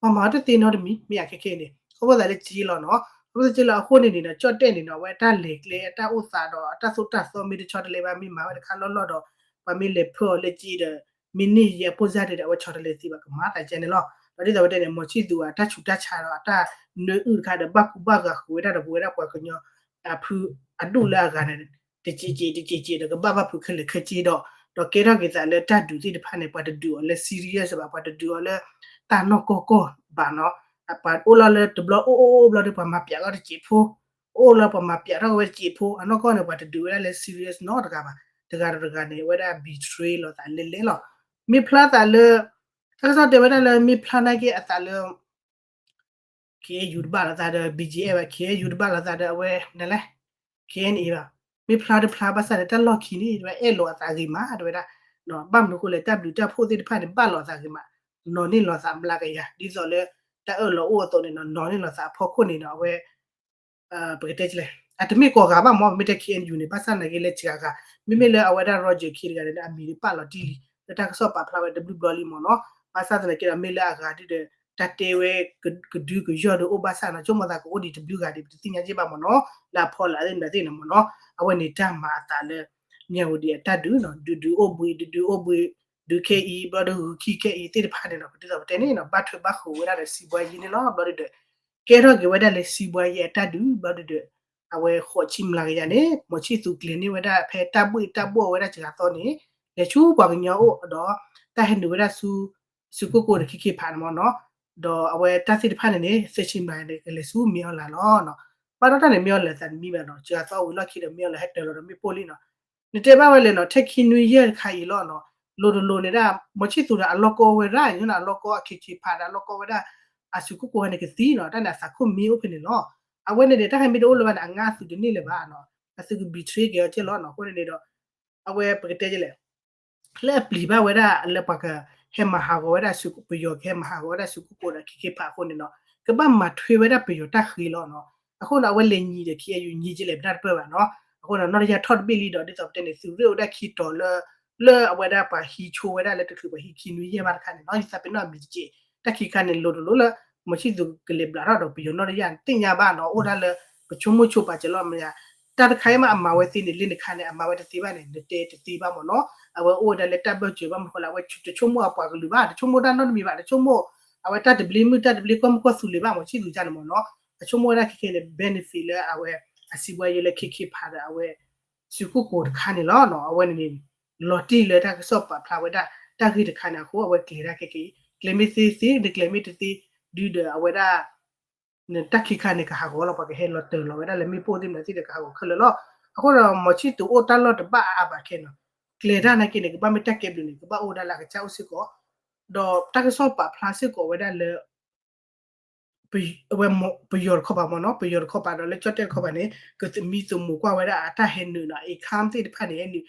ပှၤမၤတသ့နီတမံၤ မ့ၢ်ဧါ ခဲခဲအံၤန့ၣ် ခီဖျိသးလၢကၠ့လီၤနီၤ ခီဖျိသးကၠ့လီၤနီၤ ခီဖျိသးကၠ့လီၤအဃိန့ၣ်န့ၣ်နီၤ ကၠီၣ်တဲၣ်န့ၣ်နီၤ အဝဲတၢ်လဲၤကျဲ အတၢ်အိၣ်သးဒီး အတၢ်သိၣ်တၢ်သီမ့ၢ်တဆီတလဲဘၣ် မ့ၢ်မၤဝဲတခါလီၢ်လီၢ်ဒီး ပှၤမ့ၢ်လဲၤဖၢအီၤလၢကၠ့ဒီး မ့ၢ်န့ၢ်ယဲအပိၢ်စၢ်န့ၣ်ဒီး အဝဲဆီတလဲသ့ဘၣ် ကမၤသးကဲန့ၣ်လီၤ ဒီးဒ်သိးဝဲတဲန့ၣ် မီၤဆံၣ်သူးအတၢ်ဆူးတၢ်ဆါဒီး အတၢ်နၢအုၣ်တခါဒီး ဘၣ်ကူဘၣ်ဂာ်ဃုာ်ဝဲဒၣ်ဒီး ပဝဲဒၣ်ပှၤကညီ အဖုအဒူၣ်လၢအဂၤန့ၣ် တစဲးစဲး တစဲးစဲးဒီး ကဘၣ်ဘၣ်ဖုးခဲလၢာ်ခဲဆ့ဒီး ဒီးကဲထီၣ်က့ၤသးလၢတၢ်ဒုးသ့ၣ်တဖၣ်န့ၣ် ပှၤတဒုးအီၤလၢ serious ဘၣ် ပှၤတဒုးအီၤလၢ တၢ်နီၢ်ကီၢ်ကီၢ်ဘၣ်နီၤ ပှၤအိၣ်လီၤလၢတဘျီအိၣ်အိၣ်အိၣ်ဘျီဒီး ပှၤမၤပျးကီတစဲးဖိ အိၣ်လၢပှၤမၤပျးထီၣ်က့ၤဝဲစံးဖိ အနီၢ်ကီၢ်န့ၣ် ပှၤတဒုးဝဲဒၣ်လၢ serious နီတဂၤဘၣ်. တဂၤဒီးတဂၤန့ၣ် အဝဲဒၣ် betray လိာ်သးလဲလဲလီၤ. မ့ၢ်ဖျါသးလၢ တၢ်ကစီၣ်တဲဝဲဒၣ်လၢ မ့ၢ်ဖျါနာ်က့အသးလၢ ခ့ယုၢ်တဘၣ်လိာ်သးဒီး ဘီကၠ့အ့ဘၣ်, ခ့ယုၢ်တဘၣ်လိာ်သးဒီးအဝဲ နလဲၣ်, ခ့နအ့ဘၣ်, မ့ၢ်ဖျါတဖျါဘၣ်ဆၣ်န့ၣ် တၢ်လီၢ်ခံန့ၣ် တဝဲအဲၣ်လိာ်အသးဂ့ၤမး တဝဲဒၣ်, ဘၣ်မနုၤဃိလဲၣ် တၢ်ဘျုးတၢ်ဖှိၣ်သ့ၣ်တဖၣ်န့ၣ် ဘၣ်လိာ်အသးဂ့ၤမး, နီၤန့ၢ်လိာ်သးမျးကယၤ ဒ်သိးလၢ တၢ်အၢၣ်လီၤအိၣ်အသိးန့ၣ်နီၤ နီၤန့ၢ်လိာ်သးအဖီခိၣ်န့ၣ်ဒီး အဝဲ ပကတဲလဲၣ်, အတမ့ၢ်ကိးဂၤဘၣ်မ့ၢ် ပမ့ၢ်တဲ ခ့အ့ယူၣ်န့ၣ် ဘၣ်ဆၣ်သနာ်က့လၢစှၤဂၤ, မ့မ့ၢ်လၢအဝဲဒၣ် Roger Khin တဂၤန့ၣ် အမံၤန့ၣ်ပာ်လီၤတံၢ်လံ လၢတၢ်ကစီၣ်ပာ်ဖျါဝဲတဘျုးဘျီလံမ့ၢ်နီၤ, ဘၣ်ဆၣ်သနာ်က့ဒီး မ့ၢ်လၢအဂၤဒ်ဒီး တၢ်တဲဝဲ ကဒုကယီၢ်ဒီးအိၣ်ဘၣ်ဆၣ်နီၤ ဆိကမိၣ်သးကအိၣ်ဒံးတဘျုးဂၤဒံး ပတသ့ၣ်ညါက့ဘၣ်မ့ၢ်နီၤ, လၢအဖီလာ်သ့ၣ်မတၤသ့ၣ်န့ၣ်မ့ၢ်နီၤ, အဝဲန့ၣ်တၢ်မၤအသးလၢ မၠၣ်ဝတံၤအတၢ်ဒုးနီၤ ဒုးဒုးအိၣ်ဘှံး ဒုးဒုးအိၣ်ဘှံး ဒုးခဲအံၤ ဘျီဒီးဂုၤခံခဲအံၤသ့ၣ်တဖၣ်န့ၣ်နီၤ ပဒ်သိးပတဲန့ၣ်နီၤ ဘၣ်ထွဲဘၣ်ဃးဝဲဒၣ်ဒီးစံးဘှါယံၤန့ၣ်လီၤ ဘျီဒီး ကဲထီၣ်က့ၤဝဲဒၣ်လၢစံးဘှါယံၤအတၢ်ဒုး ဘျီဒီး အဝဲဃိးဆံမျးကယၤန့ၣ် မီၤဆံၣ်သူးကျဲၤန့ၢ်ဝဲဒၣ်ဖဲတၢ်ဘှ့ၣ်တၢ်ဘှီၣ်ဝဲဒၣ်စှၤသီန့ၣ် လဲၤဆူပှၤကညီအိၣ်ဒီး တၢ်ဟဲနုာ်ဝဲဒၣ်ဆူ ဆူကိၣ်ကိၣ်ဒီးခ့ခ့ဖးန့ၣ်မ့ၢ်နီၤ, ဒီးအဝဲတၢ်သ့ၣ်တဖၣ်န့ၣ်န့ၣ် သၢဆံမျးန့ၣ် ကလဲၤဆူမ့ၢ်အီၣ်လၢ်လီၤ, ဘၣ်ဒီးတၢ်န့ၣ်မ့ၢ်အီၣ်လၢ်သးတမံဘၣ်နီၤ စှၤသီဝံၤလီၢ်ခံဒီးမ့ၢ်အီၣ်လၢ်ဟဲတၢၤလီၤဒီးမ့ၣ်ပိၢ်လံနီၤ နတဲဘၣ်ဝဲလဲၣ်နီၤ ထဲခံနွံယဲၢ်တခါအံၤလီၤနီၤ, လိၤတလိၤန့ၣ်ဒၣ် မီၤဆံၣ်သူးဒီးအလီၢ်ကီဝဲဒၣ် ယိန့ၣ်အလီၢ်ကီအခ့ခ့ဖးဒီးအလီၢ်ကီဝဲဒၣ် အစုကိၣ်ကိၣ်ဟဲန့ၣ်ကသံနီၤ တၢ်န့ၣ်အသးခိၣ်မံအိၣ်ဖဲန့ၣ်လီၤ, အဝဲန့ၣ်န့ၣ် တၢ်ဟဲမ့ၢ်တအိၣ်လၢၤဘၣ်န့ၣ် အငါအသူးတန့ၢ်လၢၤဘၣ်နီၤ, အသုက betray က့ၤအီၤကဲလီၤနီၤ အဃိန့ၣ်န့ၣ်ဒီး အဝဲပကတဲလဲၣ် လၢအပျံၤဘၣ်ဝဲဒၣ်လၢပှၤကဟဲမၤဟးဂီၤဝဲဒၣ်စု ပယီၤကဟဲမၤဟးဂီၤဝဲဒၣ်စုကကိးဒီးခ့ခ့ဖးအဃိန့ၣ်နီၤ ကဘၣ်မၤထွဲဝဲဒၣ်ပယီၤတၢ်ဃ့လီၤနီၤ, အဃိန့ၣ် အဝဲလဲၤညံးဒီး ခ့အယူၣ် ညံးကလဲၣ်ပတၢ်တပၢၢ်ဘၣ်နီၤ, အဃိန့ၣ် နီၢ်တယၢ်ထီၣ်တဘ့ၣ်လံဒီး ဒ်သိးပတဲန့ၣ် သုးရ့ၣ်အိၣ်ဒၣ်ခံတီၤလၢ လၢအဝဲဒၣ်ပှၤဟံးဆိဝဲဒၣ်လၢတချုးပှၤဟံးခံနွံယဲၢ်ဘၣ်တခါန့ၣ်နီၤ ယသးပ့ၤနီၣ်အမံၤတက့ၢ်, တၢ်ခံခါန့ၣ် လိၤတလိၤလၢ မီၤဆံၣ်သူးကလဲၤဘျးထီၣ်ဒီးပယီၤနီၢ်တယၢ်န့ၣ် သ့ၣ်ညါဘၣ်နီၤ အိၣ်ဒၣ်လၢ ပဆိကမိၣ်ဆိပာ်စၢၤလီၤမ့ၢ်ယါ တၢ်တခါအံၤမ့ၢ်အမၤဝဲသ့န့ၣ် လၢနခါန့ၣ် အမၤဝဲတသ့ဘၣ်န့ၣ် နတဲတသ့ဘၣ်မ့ၢ်နီၤ, အဝဲအိၣ်ဝဲဒၣ်လၢတၢ်ဘၢၣ်စၢၤဘၣ်မနုၤဃိလၢ အဝဲတဆိကမိၣ်အပှၤကလုာ်ဘၣ် တဆိကမိၣ်တၢ်နီတမံၤဘၣ် တဆိကမိၣ် အဝဲတၢ်တဘျ့မုၢ်တၢ်တဘျ့ကီၢ်မုၢ်ကီၢ်သူလ့ၤဘၣ် မီၤဆံၣ်သူးကန့ၣ်မ့ၢ်နီၤ, အဆိကမိၣ်ဝဲဒၣ်ခဲခဲန့ၣ် benefit လၢအဝဲ အစံးဘှါယံၤလၢခ့ခ့ဖးဒီးအဝဲ စုကကိးတခါန့ၣ်လီၤနီၤ အဝဲန့ၣ်န့ၣ် လီၤတံၢ်လၢတၢ်ကစီၣ်ပာ်ဖျါဝဲဒၣ် တၢ်ဂ့ၢ်တခါန့ၣ်အဃိ အဝဲကျဲၤဒၣ်ခဲခဲအံၤ ကျဲၤမ့ၢ်သ့သ့ နကျဲၤမ့ၢ်တသ့ ဒုဒီးအဝဲဒၣ် တၢ်ခံခါန့ၣ် ကဟးဂီၤလီၤ ပှၤကဟဲလီၤတၢၤလီၤဝဲဒၣ်လၢမ့ၣ်ပိၢ်သ့ၣ်မနုၤသ့ၣ်ဒီး ကဟးဂီၤခဲလၢာ်လီၤ. အဃိဒီး မီၤဆံၣ်သူးအိၣ်တၢ်လီၢ်တဘၣ်အါအါဘၣ်ခဲနီၤ, ကျဲၤတၢ်နာ်က့န့ၣ် ကဘၣ်မ့ၢ်တၢ်ကဲဘျုးန့ၣ် ကဘၣ်အိၣ်ဝဲဒၣ်လၢအကစၢ်အိၣ်စ့ၢ်ကီး, ဒီးတၢ်ကစီၣ်ပာ်ဖျါစ့ၢ်ကီးဝဲဒၣ်လၢ အဝဲ ပယီၤတခီပၤမ့ၢ်နီၤ, ပယီၤတခီပၤဒီးလၢကၠီၣ်တဲၣ်တခီပၤန့ၣ် ကသမံသမိးကွၢ်ဝဲဒၣ်အတၢ်ဟဲနုာ်နီၤ, အခါသ့ၣ်တဖၣ်န့ၣ် ဟဲနုာ်,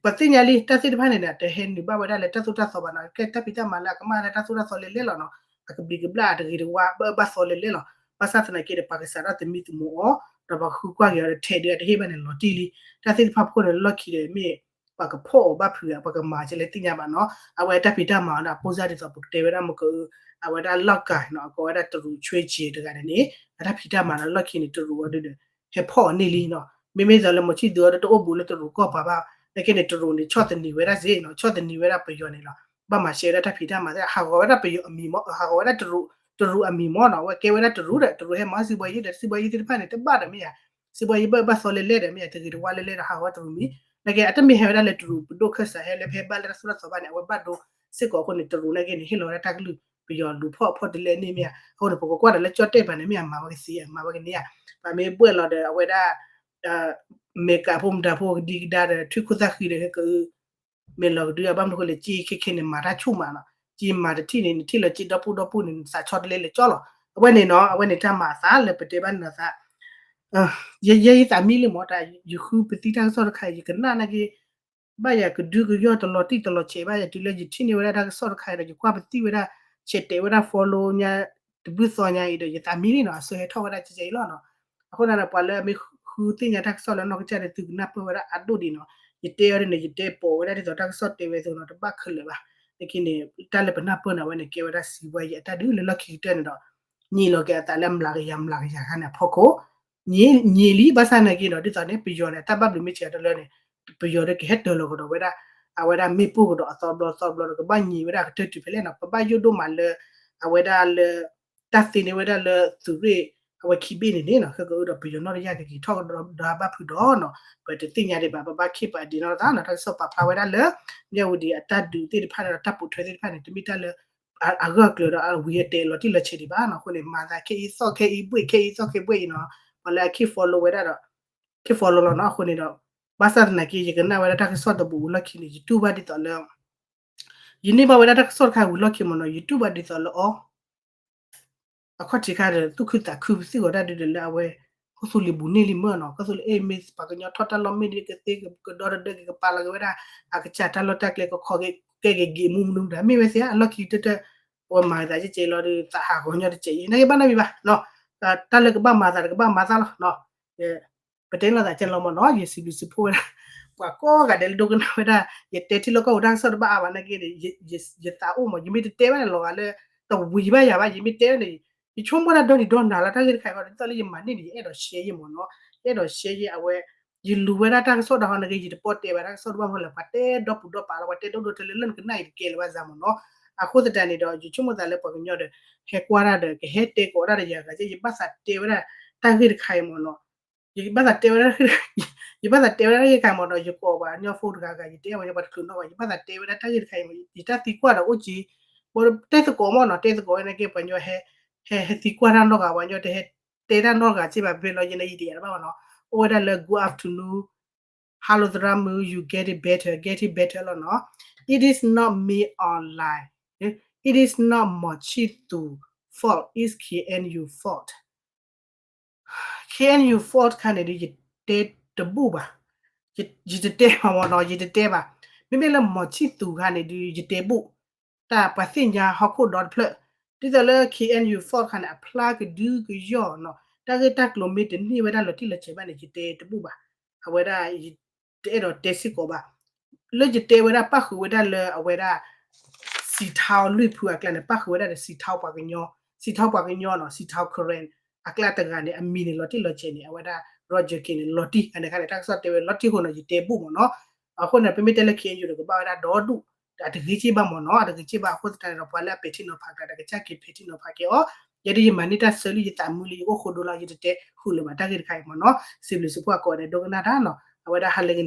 ပသ့ၣ်ညါလံ တၢ်သ့ၣ်တဖၣ်န့ၣ်န့ၣ် တဟဲနုာ်ဘၣ်ဝဲဒၣ်လၢတၢ်သိၣ်တၢ်သီဘၣ်နီၤ, ကဲတၢ်ဖံးတၢ်မၤလၢအကမၣ်လၢတၢ်သိၣ်တၢ်သီလဲလဲလီၤနီၤ, အကဘျံးကဘျၣ်အတဂ့ၤတဝါဘၣ်ဘၣ်သီလဲလဲလီၤ. ဘၣ်ဆၣ်သနာ်က့ဒီး ပှၤကစးထီၣ်သမံသမိးအီၤ, ဒီးပှၤဃုကွၢ်က့ၤအီၤဒီးထဲးဒုးအတဟ့ၣ်ဘၣ်န့ၣ် လီၤတံၢ်လံ. တၢ်သ့ၣ်တဖၣ်ဖှိၣ်န့ၣ် လီၢ်ခံဒီးမ့ၢ် ပှၤကဖီၣ်အီၤဘၣ်ဖုးဧါ ပှၤကမၤကလဲၣ်သ့ၣ်ညါဘၣ်နီၤ, အဝဲတၢ်ဖံးတၢ်မၤအီၤန့ၣ် အပိၢ်စၢ်ဒ်သိးပကတဲဝဲဒၣ်မ့ၢ်ကအု အဝဲဒၣ်လီၢ်ကၤနီၤ, အကိးဝဲဒၣ်တရူးဆွ့က့ၤတဂၤန့ၣ်န့ၣ် အတၢ်ဖံးတၢ်မၤဒီးလီၢ်ခံန့ၣ် တရူးအီၤဒုးဒီး ဟဲဖီၣ်အီၤန့ၢ်လံနီၤ. မ့မ့ၢ်သိးလၢမီၤဆံၣ်သူးအီၤဒီးတအိၣ်ဘူးလၢတရူးကီၢ်ပၤဘၣ်, နာ်က့န့ၣ် တရူးန့ၣ် ဆီၣ်သနံးဝဲဒၣ်စ့ၢ်နီၤ, ဆီၣ်သနံးဝဲဒၣ်ပယီၤန့ၣ်လီၤ. ဘၣ်မၤရှဲဝဲဒၣ်တၢ်ဖံးတၢ်မၤသ့ၣ် ဟးဂီၤဝဲဒၣ်ပယီၤအမံၤမ့ၢ်, ဟးဂီၤဝဲဒၣ်တရူး, တရူးအမံၤမ့ၢ်နီၤ, အဝဲကဲဝဲဒၣ်တရူးဒီး တရူးဟဲမၤစံးဘှါယံၤဒီး စံးဘှါယံၤသ့ၣ်တဖၣ်န့ၣ် တဘၣ်ဒီးမ့ၢ်ယါ စံးဘှါယံၤဘၣ်ဘၣ်သီလဲလဲဒီး မ့ၢ်ယါတဂ့ၤတဝါလဲလဲဒီး ဟးဂီၤဝဲတရူးမံၤ, နာ်က့အတမ့ၢ်ဟဲဝဲဒၣ်လၢတရူးပဒိၣ်ခၢၣ်စး ဟဲလၢဖဲဘၣ်လၢတၢ်သိၣ်တၢ်သီဘၣ်န့ၣ် အဝဲဘၣ်ဒိစ့ၢ်ကီးအဃိန့ၣ် တရူးနာ်က့န့ၣ် ဟ့ၣ်လီၤဝဲဒၣ်တၢ်ကလုၢ် ပယီၤလူၤဖီၣ်အဖီၣ်တလဲန့ၣ်မ့ၢ်ဧါ. အဃိန့ၣ် ပကကွၢ်ဒီးလၢကၠီၣ်တဲၣ်ပၤန့ၣ် မ့ၢ်အမၤဝဲကသ့ မၤဝဲကန့ၢ်ဧါ. ပမ့ၢ်ဘှဲၣ်လီၤဒီးအဝဲဒၣ် အမဲရကၤဖိမတၤဖိကဒံကဒါဒီး ထွံၣ်ခိၣ်သၣ်ဃံဒီး ကမ့ၢ်လီၤကဒု ဘၣ်မနုၤဃိလဲၣ် ကၠ့ခဲခဲန့ၣ် မၤတၢ်ဆူၣ်မးနီၤ, ကၠ့မၤတထံၣ်န့ၣ် နထံၣ်လီၤကၠ့ဒီပုၢ်ဒီပုၢ်န့ၣ် နသးဆီတလဲလၢကၠီလီၤ. အဝဲန့ၣ်နီၤ အဝဲန့ၣ်တၢ်မၤအသးလၢပတဲဘၣ်န့ၣ်သး ယဲယဲယသးမံလံမ့ၢ် တၢ်ယဃုပသံတၢ်ကစီၣ်တခါအံၤ ယကနၣ်နာ်က့ ဘၣ်ယၤကဒုကယီၢ်တလီၤတံၢ်တလီၤဆဲးဘၣ်ယၤ တုၤလၢယထံၣ်န့ၢ်ဝဲဒၣ်တၢ်ကစီၣ်တခါအံၤဒီး ယကွၢ်ပသံၣ်ဝဲဒၣ် ဆဲးတဲာ်ဝဲဒၣ် follow ညါ တဘျုးသီညါအံၤဒီး ယသးမံလံနီၤ အဆၢဟဲထီၣ်ဝဲဒၣ်ကဲကဲအံၤလီၤနီၤ. အဃိန့ၣ်ဒီး ပှၤလၢအမ့ၢ်ဃုသ့ၣ်ညါတၢ်ကစီၣ်လၢနီၢ်ကစၢ်ဒီး သုကနၢ်ပၢၢ်ဝဲဒၣ်အဒိၣ်ဒံးနီၤ. ယတဲအီၤဒ်န့ၣ် ယတဲပိာ်ဝဲဒၣ်ဒ်သိးတၢ်ကစီၣ်တဲဝဲအသိးနီၤ တဘၣ်ခဲလၢာ်ဘၣ်. နာ်က့န့ၣ် တၢ်လၢပနၢ်ပၢၢ်န့ၣ် အဝဲန့ၣ်ကဲဝဲဒၣ်စံးဘှါယံၤအတၢ်ဒုးလၢလီၢ်ခံကတၢၢ်န့ၣ်ဒီး ညံးလီၤက့ၤအသးလၢမျးကယၤမျးကယၤခါန့ၣ်အဖီခိၣ် ညံးလံ ဘၣ်ဆၣ်နာ်က့ဒီး ဒ်သိးန့ၣ် ပယီၤန့ၣ် တၢ်ဘၣ်ဘျုးမ့ၢ်စှၤတလၢန့ၣ် ပယီၤဒီးကဟဲတၢၤလီၤကဒီးဝဲဒၣ် အဝဲဒၣ်မ့ၣ်ပိၢ်ကဒီးအသီဘျီသီဘျီဒီး ကဘၣ်ညံးဝဲဒၣ်ကတၢၢ်တုၤဖဲလဲၣ်နီၤ. ပဘၣ်ယိၣ်ဒိၣ်မးလၢ အဝဲဒၣ်လၢ တၢ်သ့န့ၢ်ဝဲဒၣ်လၢသုးရ့ၣ် အဝဲခံဘ့ၣ်န့ၣ်န့ၣ်နီၤ ခဲကအုဒီးပယီၤနီၢ်တယၢ်ကက့ၤထီၣ်ကဒီးဒီးဘၣ်ဖုးဒီးနီၤ ပတသ့ၣ်ညါဒံးဘၣ် ပဘၣ်ခ့ၣ်ပာ်ဒ့နီၢ်သးနီၤ တၢ်ကစီၣ်ပာ်ဖျါဝဲဒၣ်လၢ မၠၣ်ဝတံၤအတၢ်ဒုးသ့ၣ်တဖၣ်ဒီးတၢ်ပိာ်ထွဲသ့ၣ်တဖၣ်န့ၣ် တမ့ၢ်တၢ်လၢ အဂၢၢ်ကျၢၤဒီးအဝံၤအတဲာ်လီၤတံၢ်လီၤဆဲးဒံးဘၣ်နီၤ. အဃိန့ၣ် မၤသးခဲအံၤသီၣ်ခဲအံၤဘှ့ၣ်ခဲအံၤသီၣ်ခဲဘှ့ၣ်အံၤနီၤ ပှၤလၢအ keep follow ဝဲဒၣ်ဒီး keep follow လီၤနီၤ. အဃိန့ၣ်ဒီး ဘၣ်ဆၣ်သနာ်က့ ယကနၣ်ဝဲဒၣ်တၢ်ကစီၣ်တဘိးဝံၤလီၢ်ခံန့ၣ် ယတူၢ်ဘၣ်ဒ်သိးလၢ ယန့ၢ်ဘၣ်ဝဲဒၣ်တၢ်ကစီၣ်တခါဝံၤလီၢ်ခံမ့ၢ်နီၤ ယတူၢ်ဘၣ်ဒ်သိးလၢအီၤ အခီၣ်ထံးခါဒီး သူၣ်ခုသးခုပသံၣ်ဂီၤတၢ်ဒုးဒီးလၢအဝဲ ကီၢ်သူလ့ၤဘူးန့ၢ်လံမ့ၢ်နီၤ, ကီၢ်သူလ့ၤ အဲၣ် မ့ၢ်ပှၤကညီထီၣ်တၢ်လီၢ်မ့ၢ်ဒ်ကသ့ကဒီတဒၢက့ၤ ကပာ်လီၤက့ၤဝဲဒၣ် အကစၢ်တၢ်လီၢ်တၢ်ကျဲကခီက့ၤ ကဲက့ၤဂ့ၤမူမနုၤမတၤ မ့ၢ်ဝဲသ့ၣ် အလီၢ်ခံကတၢၢ်တၢၢ် အဝဲမၤသးကကဲလီၤဒီး သးဟးဂီၤညီတကဲးအံၤ နာ်က့ဘၣ်နီတမံၤဘၣ်နီၤ, တၢ်လၢကဘၣ်မၤသးဒီးကဘၣ်မၤသးလီၤနီၤ. ပတဲလိာ်သးကဲလီၤမ့ၢ်နီၤ, ယစံးဘျုးစံးဖှိၣ်ဝဲဒၣ် ပှၤကိးဂၤဒဲးလၢဒိကနၣ်ဝဲဒၣ် ယတဲထံလီၢ်ကီၢ်ပူၤတၢ်ကစီၣ်တဘၣ်အါဘၣ်နာ်က့န့ၣ် ယသးအိၣ်မ့ၢ် ယမ့ၢ်တတဲဘၣ်န့ၣ် လီၤဂာ်လၢ တဝံၤဘၣ်ယၤဘၣ် ယမ့ၢ်တဲန့ၣ် ယဆိကမိၣ်တၢ်ဒီနံၤဒီနၤလၢတၢ်ဂ့ၢ်တခါအံၤဃီ ဒ်သိးလၢယမၤန့ၢ်န့ၣ် ယအဲၣ်ဒိး share ယ့ၣ်မ့ၢ်နီၤ, ယအဲၣ်ဒိး share ယ့ၣ် အဝဲ ယလူၤဝဲဒၣ်တၢ်ကစီၣ်တခါနာ်က့ ယတပီၣ်တဲဘၣ် တၢ်ကစီၣ်တဘၣ်မနုၤလဲၣ် ပှၤတဲဒီပူၤဒီပာ်လီၤ ပှၤတဲဒိၣ်ဒိၣ်ထဲလဲၣ်လၢနကနၣ်အံၤတကဲလၢၤဘၣ်စ့ၢ်မ့ၢ်နီၤ. အဃိသတးန့ၣ်ဒီး ယဆိကမိၣ်သးလၢပှၤကညီဒီး ဟဲကွၢ်တၢ်ဒီး ကဟဲတဲကိးတၢ်ဒီးယၤဂၤက့ ယဘၣ်သးတဲဝဲဒၣ် တၢ်ဂ့ၢ်တခါအံၤမ့ၢ်နီၤ ယဘၣ်သးတဲဝဲဒၣ် ယဘၣ်သးတဲဝဲဒၣ်တၢ်ဂ့ၢ်တခါအံၤမ့ၢ်ဒီး ယကိးပှၤကညီဖိတဂၤဂၤ ယတဲအဝဲပှၤတချုးနီၣ်ဘၣ် ယဘၣ်သးတဲဝဲဒၣ်တၢ်ဂ့ၢ်တခါအံၤမ့ၢ် ယတၢ်သံကွၢ်ဒီးအိၣ်က့ၤ တဲသကိးမ့ၢ်နီၤ တဲသကိးဝဲနာ်က့ ပှၤကညီ ဟဲသံကွၢ်တၢ်နီတဂၤ ပှၤကညီတဟဲတဲတၢ်နီတဂၤက့ဘၣ် ဘျီယဲန့ၣ် ယတယာ်တဘၣ်ဘၣ်နီၤ အိၣ်ဝဲဒၣ်လၢ good afternoon, hello သရၣ်မုၣ် you get it better, get it better လီၤနီၤ. It is not me online, it is not မီၤဆံၣ်သူ fault, it's K N U fault. K N U fault ခါန့ၣ်ဒီး ယတဲတဘူၣ်ဘၣ်, ယတတဲဘၣ်မ့ၢ်နီၤ ယတတဲဘၣ်, မ့မ့ၢ်လၢမီၤဆံၣ်သူခါန့ၣ်ဒီး ယတဲဘူၣ်, တၢ်ပှၤသ့ၣ်ညါဟီၣ်ခိၣ်ဒီတဖျၢၣ်, ဒ်သိးလၢ K N U fault ခါန့ၣ် အဖျါကဒုကယီၢ်နီၤ တၢ်ဂ့ၢ်တၢ်ကျိၤမ့ၢ်တန့ၢ်ဝဲဒၣ်လီၤတံၢ်လီၤဆဲးဘၣ်န့ၣ် ယတဲတဘူၣ်ဘၣ်, အဝဲဒၣ် တအဲၣ်ဒိးတဲစ့ၢ်ကီးဘၣ်, လၢယတဲဝဲဒၣ်ပၣ်ဃုာ်ဝဲဒၣ်လၢအဝဲဒၣ် စံးထီလွံၢ်ဖုအကျါန့ၣ် ပၣ်ဃုာ်ဝဲဒၣ်ဒီး စံးထီပှၤကညီ, စံးထီပှၤကညီနီၤ စံးထီ Karen အကျါတဂၤန့ၣ် အမံၤန့ၣ်လီၤတံၢ်လီၤဆဲးန့ၣ် အဝဲဒၣ် Roger King န့ၣ် လီၤတံၢ် အန့ၣ်ခါန့ၣ် တၢ်ကစီၣ်တဲဝဲလီၤတံၢ်အဃိနီၤ ယတဲဘူၣ်မ့ၢ်နီၤ, အဃိန့ၣ် ပမ့ၢ်တဲလၢ K N U န့ၣ် ကဘၣ်ဝဲဒၣ်ဒီဒူၣ်, အတဂ့ၤက့ဘၣ်မ့ၢ်နီၤ အတဂ့ၤက့ဘၣ် အဃိသတးန့ၣ်ဒီး ပှၤလၢအပဲာ်ထံနီၤဖးကျါဒီး ကစၢ်က့ၤပဲာ်ထံနီၤဖးက့ၤအီၤ, ယဲဒၣ်ယမၤန့ၢ်တၢ်ဆၢလံ ယသးမုာ်လံ ယအိၣ်ဃိဒိလီၤ ယတတဲဃုာ်လၢၤဘၣ်တၢ်ဂ့ၢ်တခါအံၤမ့ၢ်နီၤ, စံးဘျုးစံးဖှိၣ်အကိးဂၤဒဲးဒိကနၣ်တၢ်နီၤ အဝဲဒၣ်ဟါလၢဂ့ၤ